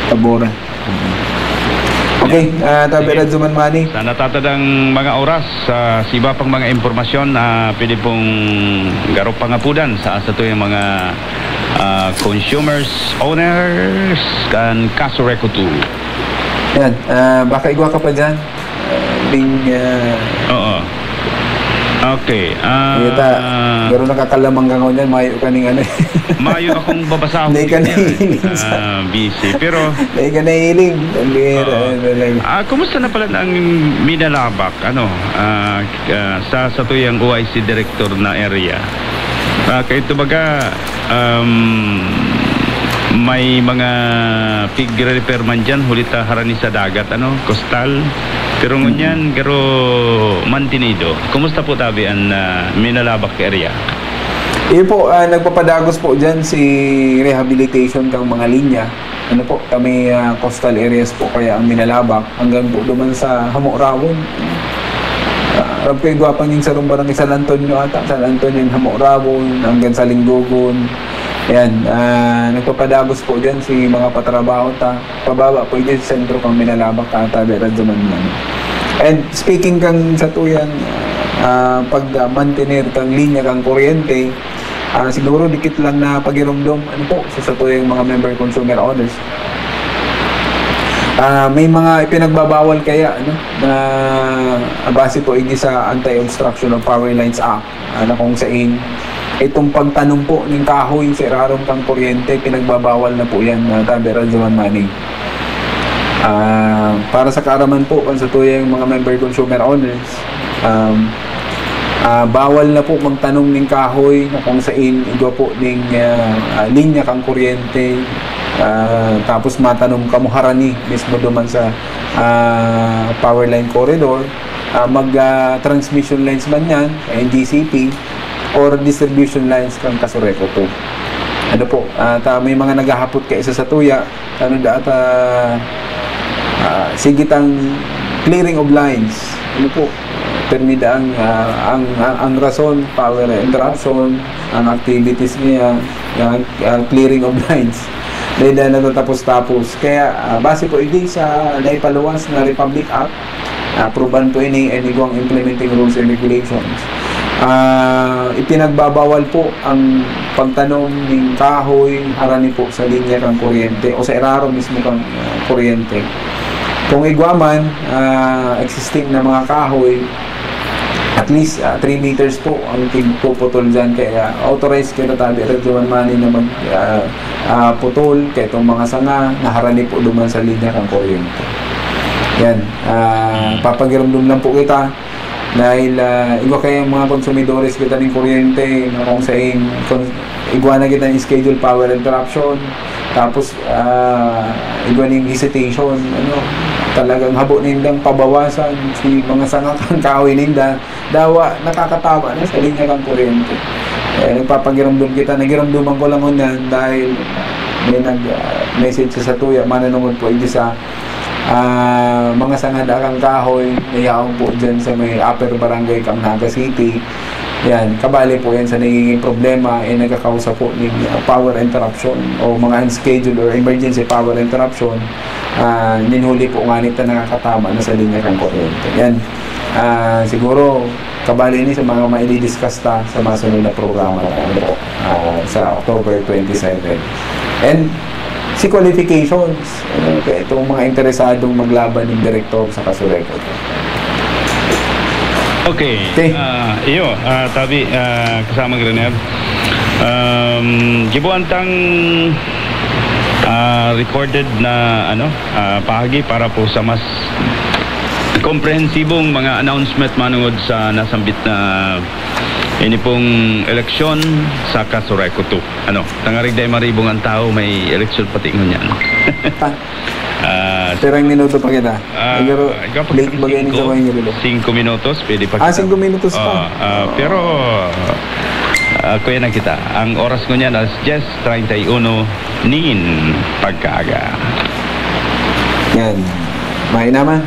Tabora. Mm. Okay, ah, tabi Sige. Radyo Man Manny. Sa natatadang mga oras, ah, sa iba pang mga impormasyon, ah, pwede pong garo pangapudan sa satuyang mga, ah, consumers, owners, kan Casureco two. Yan, ah, baka igwa ka pa dyan. Ah, ding, ah, Oo. Okay, ah, Kita, pero nakakalamang ka ngunyan, mayo ka ning ano eh. Mayo akong babasahon Hindi ka dyan. nahihiling sa Ah, busy. Pero Hindi ka nahihiling. Ang bihira, Oo. ano lang. Ah, kumusta na pala ang Minalabac, ano, ah, ah, sa, sa tuyang O I C director na area? Ah, kay ito baga, um, may mga pigre-repair man dyan, huli ta harani sa dagat, ano, kostal. Pero Mm. ngunyan, garo mantenido. Kumusta po tabi an, ah, Minalabac area? Iyo po, ah, nagpapadagos po dyan si rehabilitation kang mga linya. Ano po, kami, ah, coastal areas po kaya ang Minalabac, hanggang po duman sa Hamorawon. Ah, aram ko igwa pa ning sarong barangay, San Antonio ata, San Antonio and Hamorawon, hanggang sa Linggogon. Yan, ah, nagpapadagos po dyan si mga patrabaho ta. Pababa po dyan sa sentro kang Minalabac, ah, tabi Radyo Man Manny. And speaking kang sa tuyang, ah, pag, ah, mantener kang linya kang kuryente, ah, siguro dikit lang na pagiromdom, ano po, sa satuyang mga member consumer owners. Ah, may mga ipinagbabawal kaya, ano, na base po ini sa Anti-Obstruction of Power Lines Act, ah, na kung sain itong pagtanom po ning kahoy sa irarom kang kuryente, pinagbabawal na po yan, ah, tabi Radyo Man Manny. Ah, para sa kaaraman po, kan satuyang mga member consumer owners, um, ah, bawal na po magtanom ning kahoy na kung sain igwa po ning, ah, ah, linya kang kuryente, ah, tapos matanom kamo harani mismo duman sa, ah, power line corridor, ah, mag, ah, transmission lines man yan, N G C P, or distribution lines kan Casureco two. Ano po, ah, ta, may mga naghahapot kaisa sa tuya, ano da ata, ah, sige tang clearing of lines. Ano po, permi da ang, ah, ang, ang, ang rason, power interruption, ang activities niya, ang, ang clearing of lines. Dahil na natatapos-tapos. Kaya, ah, base po, hindi sa naipaluwas na Republic Act, aprubahan po ini and igwang implementing rules and regulations. Ah, ipinagbabawal po ang pagtanom ning kahoy harani po sa linya kang kuryente o sa irarom mismo kang, ah, kuryente. Kung igwa man, ah, existing na mga kahoy, at least, ah, three meters po ang tigpuputol dyan. Kaya authorized kayo na tabi, Radyo Man Manny, na mag, ah, ah, putol kay itong mga sanga na harani po duman sa linya kang kuryente. Yan. Ah, papagiromdom lang po kita dahil, ah, igwa kayong mga konsumidores kita ning kuryente na kung sain, kung igwa na kita ng schedule power interruption, tapos, ah, igwa ning hesitation, ano, talagang habo nindang pabawasan si mga sanga kan kahoy ninda, dawa nakakatama na sa linya kan kuryente. Eh, nagpapagiramdom kita, nagiramdoman ko lang ngunyan dahil may nag, ah, message sa satuya, mananungod po, igdi sa, ah, mga sanga da kan kahoy, na yaon po dyan sa may Upper Barangay Kang Naga City. Yan, kabali po yan sa nagiging problema, eh, nagkakausa po ng, ah, power interruption o mga unscheduled or emergency power interruption. Ah, nin huli po nga nito nakakatama na sa linya kan kuryente. Yan. Ah, siguro, kabali ni sa mga maididiscuss ta sa masunod na programa ta, ano po, ah, sa October twenty-seven. And si qualifications, ano, kaya itong mga interesadong maglaban ng direktor sa Casureco. Okay. Okay. Ah, iyo, ah, tabi, ah, kasamang Renier. Um, gibuan tang, ah, recorded na, ano, ah, pahagi para po sa mas komprehensibong mga announcement manungod sa nasambit na ini pong eleksyon sa Casureco two. Ano, tangarig dai maribong ang tao, may eleksyon pati ngunyan. Pa. Ah, Pirang minuto pa kita. Ah, Pero ikaw pa late kitang ba ganyan sa singko? Mga minuto? Singko minutos, pwede pa Ah, kita. Singko minutos pa. Ah, ah, Oh. Pero, ah, kuya na kita. Ang oras ko niyan, alas diyes treinta y uno nin pagkaaga. Yan. May naman.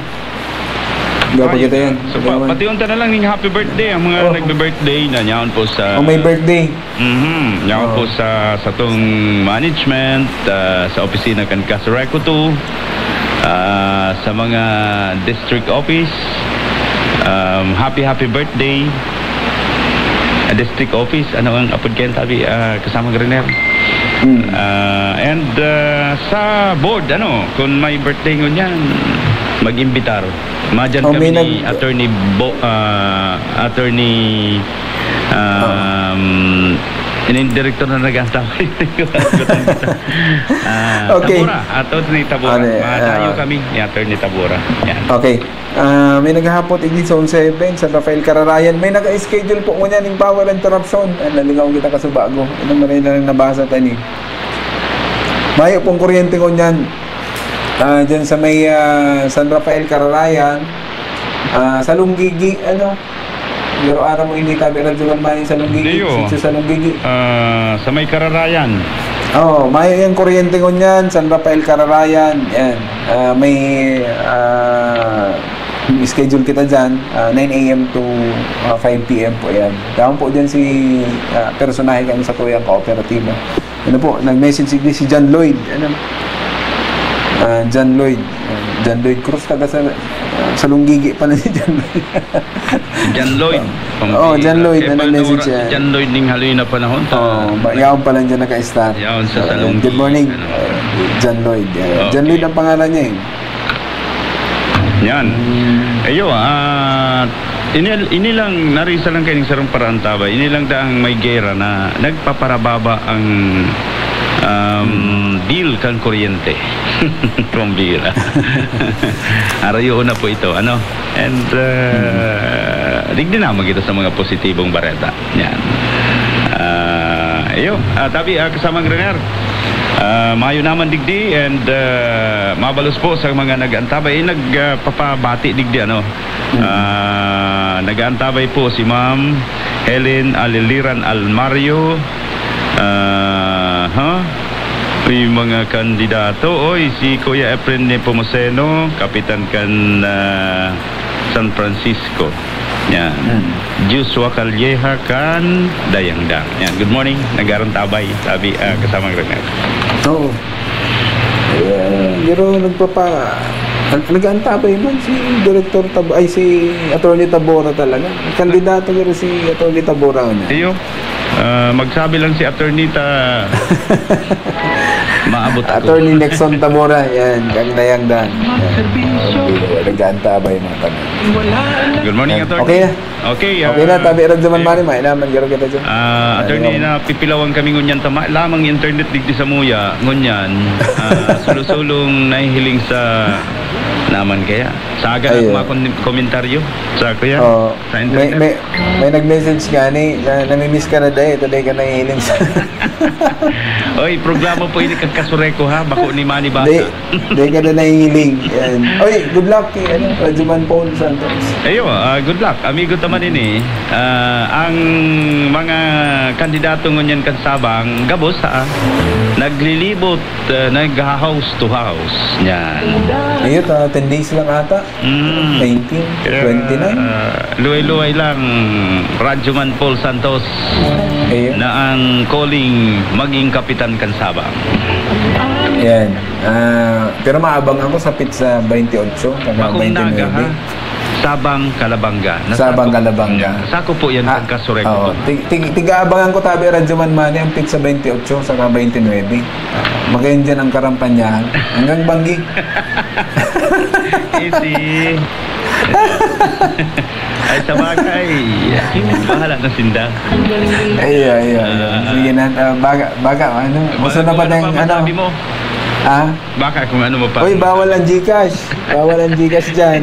Hindi pa Ay, kita yan. So, Hindi pa, naman. Pati unta na lang ning happy birthday, ang mga Oh. Nagbe-birthday na niyaon po sa Oh, may birthday. Mhm. Yaon Oo. po sa, sa tong management, ah, sa opisina kan Casureco two. Ah, sa mga district office, um, happy, happy birthday. Ah, district office, ano ang apod kayan, tabi, ah, kasamang Renier? Hmm. Ah, and, ah, sa board, ano, kung may birthday ngunyan, mag-imbitar. Madyan Oh, kami may ni nag- Attorney Bo-, ah, Attorney, um, ini direktor na nag-aantay. Ah, Okay. Tabora, Attorney Tabora. Ano, Matayo ah, kami ni Attorney Tabora. Yan. Okay. Ah, may naghahapot, igdi sa seven, San Rafael Cararayan. May naka-schedule po ngunyan ning power interruption. Ah, nalingaw kita kasubago. Ano, maray na lang nabasa tayo ni. Mayo pong kuryente ngunyan. Ah, dyan sa may, ah, San Rafael Cararayan. Ah, sa Lunggigi, ano? Pero aram mo, hindi tabi Radyo Kalmani sa Lunggigi. Diyo. Sitio sa Lunggigi. Ah, sa may Kararayan. Oo, mayo yung kuryente ngunyan, San Rafael Cararayan. Yan. Ah, may, ah, schedule kita dyan, ah, nine a m to, ah, five p m po yan. Daon po dyan si, ah, personahe kami sa tuyang kooperatiba. Ano po, nag-message si, si John Lloyd. Ano? Ah, John Lloyd. Ah, John Lloyd Cruz, taga sa, sa Lunggigi pa na si John Lloyd. John Lloyd. Oo, John Lloyd, Eh, na paano nag-message ora-, siya. John Lloyd ning haloy na panahon sa Oo, ba-, yaon pa lang dyan naka-start. Yaon sa Ah, Salunggi, good morning, ano. ah, John Lloyd. Ah, John Okay. Lloyd ang pangalan niya eh. Yan. Hmm. Ayo, ah, ini, ini lang, narisa lang kayo ng sarong paraantabay. Ini lang daang may gera na nagpaparababa ang, um, Hmm. bill kan kuryente. Pambira. Arayo na po ito, ano? And, ah, Hmm. digdi naman kita sa mga positibong bareta. Yan. Ah, iyo, ah, tabi, ah, kasamang Renier. Ah, mayo naman digdi and, ah, mabalos po sa mga nag-antabay, eh, nag, ah, papabati digdi, ano. Mm. Ah, nag-aantabay po si Ma'am Helen Aliliran Almario. Ah, ha? May mga kandidato. Oy, si Kuya Efren Nepomuceno, kapitan kan, ah, San Francisco. Yan. Hmm. Joshua Calleja kan Dayangdang. Yan. Good morning. Nag-aarantabay, sabi, ah, kasamang Renier. Oo. Eh, pero nagpapa-, nag-aantabay man si Director Tab-, ay, si Attorney Tabora talaga. Kandidato pero si Attorney Tabora na. Iyo. Ah, magsabi lang si Attorney ta-, maabot ako. Attorney Nixon Tabora, yan, kang Dayangdang. Yan. Okay, nag-aantabay, mga tanong. Good morning, Yan. Attorney. Okay na? Okay, Okay na, ah, tabi, Radyo Man eh, Mari, mainaman, garo kita dyan. Ah, Yan, Attorney, yan. Napipilawan kami ngunyan, tama lamang internet digdi sa Muya, ngunyan, ah, sulo-sulong nahihiling sa naman kaya. Sa aga na Ayun. kumakon-, komentaryo sa kuya, Oo. sa May, internet. may, may nag-message nga ni, na, "Namimiss ka na, day. Ito, day ka nahihiling sa" Oy, programa po ini kan Kasureko, ha? Bako ni Manny Basa. Day, day ka na nahihiling. Yan. Oy, good luck kay, ano, Radyo Man Paul Santos. Ayo, ah, good luck. Amigo ta man ini. Ah, ang mga kandidato ngunyan kan Sabang, gabos, ha? Naglilibot, ah, nagha-house to house. Yan. Ayun, ah, ten days lang ata. Mm. Nineteen, Kaya, twenty-nine. ah, luway-luway lang, Radyo Man Paul Santos Ayun. na ang calling maging kapitan kan Sabang. Yan. Ah, pero maabang ako sa pizza twenty-eight, saka Bakong Naga, twenty-nine. ha? Sabang, Calabanga. Nasa Sabang, Calabanga. Sako po yan, Ah, San Caso Recoton. oo. Tig-, tig-, tiga-abangan ko, tabi, Radyo Man Mani, ang pizza twenty-eight, saka twenty-nine. Magayon dyan ang karampanyahan. Hanggang Banggi. Easy. Ay, sa bagay. Bahala na sinda. Ay, ay, ay. Ah. Sige na. Ah, baga, baga, ano? Baga Gusto na kung pa ano tayong, pa ano? masabi mo. Ah? Baka kung ano mo pa. Uy, bawal ang GCash. Bawal ang GCash dyan.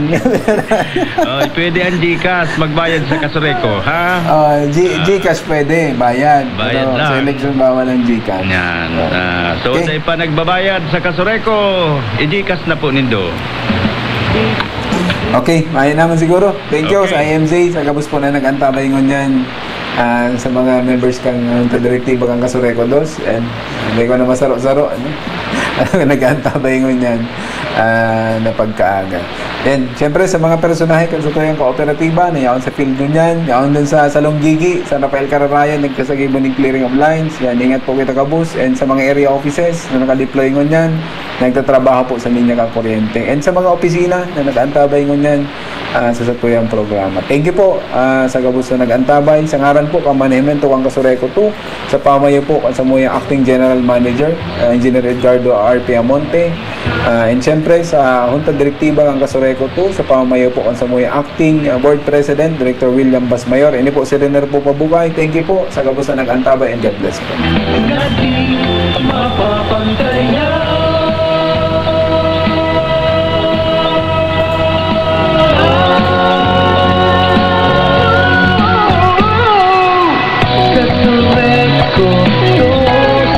Oy, pwede ang GCash. Magbayad sa Kasureko, ha? Ah, G-, Ah. GCash pwede, bayad. Bayad Pero sa lang. election, bawal ang GCash. Yan. Oh. Ah, so, Okay. sa ipa nagbabayad sa Kasureko, i-GCash na po nindo. Okay, mayo naman siguro. Thank you Okay. sa I M J, sa gabos po na nag-antabay ngunyan, ah, sa mga members kang, ah, direktiba kang Kasureko dos, and hindi ko na masaro-saro, ano? Nag-antabay ngunyan. ah, na pagkaaga. Yan. Siyempre, sa mga personahe kan satuyang kooperatiba na yaon sa field ngunyan, yaon dun sa Salonggigi, San Rafael Cararayan, nagkasagibo ning clearing of lines. Yan, ingat po kita, kabus. And sa mga area offices na nakadeploy ngunyan, nagtatrabaho po sa linya kan kuryente. And sa mga opisina na nag-aantabay ngunyan, ah, sa satuyang programa. Thank you po, ah, sa gabos na nag-antabay. Sa ngaran po kan manahimento kan Casureco two, sa pamayo po kan samuyang Acting General Manager, ah, Engineer Edgardo R. Piamonte, ah, and siyempre sa Junta Direktiba kan Casureco two, sa pamayo po kan samuyang Acting, ah, Board President, Director William Basmayor. Ini po si Rene Rufo Pabugay. Thank you po sa gabos na nag-antabay, and God bless po.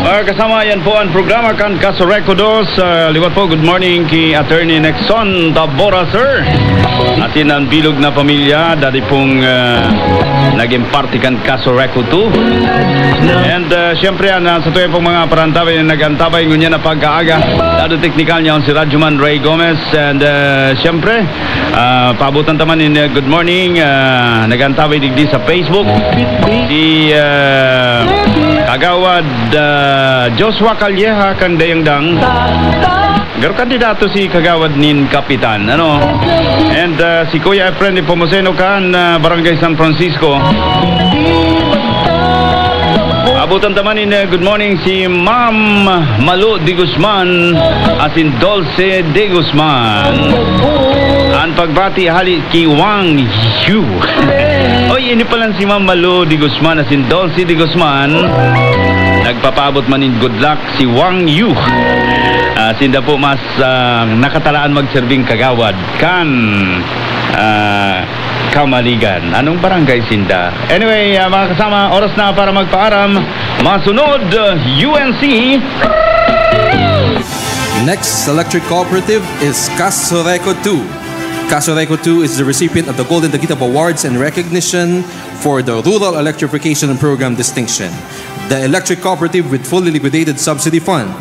Mga kasama, yan po ang programa kan Casureco dos. Ah, liwat po, good morning ki Attorney Nexon Tabora, sir. Asin ang bilog na pamilya, dati pong, ah, naging parte kan Casureco two. And, ah, siyempre, ang, ah, satuyang pong mga parantabay na nag-antabay ngunyan na pagkaaga. Lado teknikal niya si Radyoman Ray Gomez. And, ah, siyempre, ah, paabutan ta man in, ah, good morning. Ah, nag-antabay digdi sa Facebook. Si, ah, Kagawad, ah, Joshua Calleja kan Dayangdang. Pero kandidato si Kagawad nin Kapitan, ano? And, ah, si Kuya Efren Nepomuceno kan, ah, Barangay San Francisco. Abutan ta man in, ah, good morning si Ma'am Malu de Guzman asin Dulce de Guzman. An pagbati hali ki Wang Yu. Oy, ini palan si Ma'am Malu de Guzman asin Dulce de Guzman. Nagpapaabot man nin good luck si Wang Yu. Ah, sinda po mas, ah, nakatalaan magserbing kagawad kan, ah, Kamaligan. Anong barangay sinda? Anyway, ah, mga kasama, oras na para magpaaram. Masunod, ah, U N C. Next electric cooperative is Casureco two. Casureco two is the recipient of the Golden Tagitav Awards and recognition for the Rural Electrification Program Distinction, the electric cooperative with fully liquidated subsidy fund,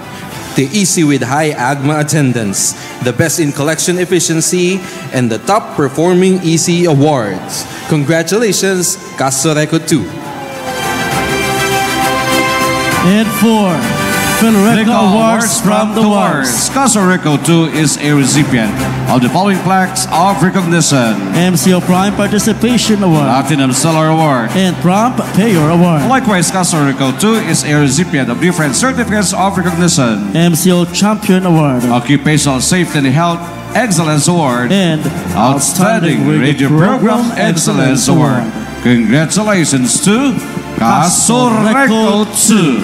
the E C with high AGMA attendance, the best in collection efficiency, and the top performing E C awards. Congratulations, Casureco two. And for Philreco Awards from the Wars, Casureco two is a recipient of the following plaques of recognition: M C O Prime Participation Award, Platinum Seller Award, and Prompt Payer Award. Likewise, Casureco two is a recipient of different certificates of recognition: M C O Champion Award, Occupational Safety and Health Excellence Award, and Outstanding Radio Program Excellence Award. Congratulations to Casureco two.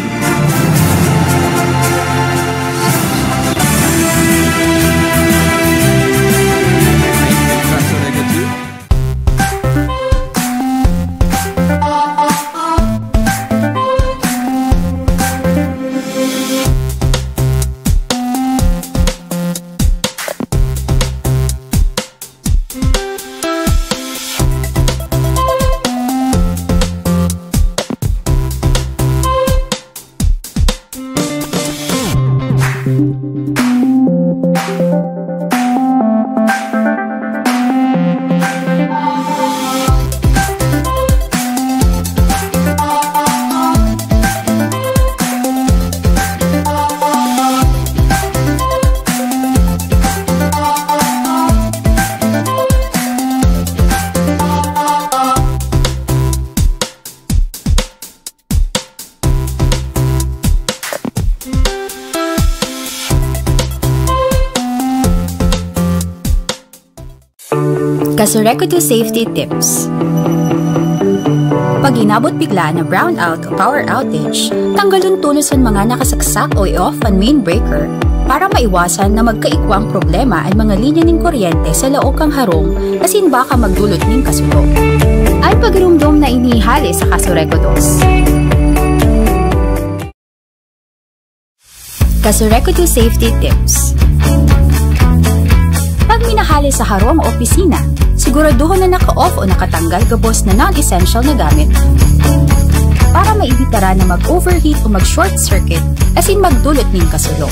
Casureco two Safety Tips. Pag inabot bigla na brownout o power outage, tanggalon tolos an mga nakasaksak o i-off an main breaker para maiwasan na magkaigwa ang problema an mga linya nin kuryente sa laog kan harong asin baka magdulot nin kasulo. An pagirumdom na ini hale sa Casureco dos. Casureco two Safety Tips. Pag minahale sa harong o opisina, siguraduhon na naka-off o nakatanggal gabos na non-essential na gamit para maibitara na mag-overheat o mag-short circuit asin magdulot nin kasulo.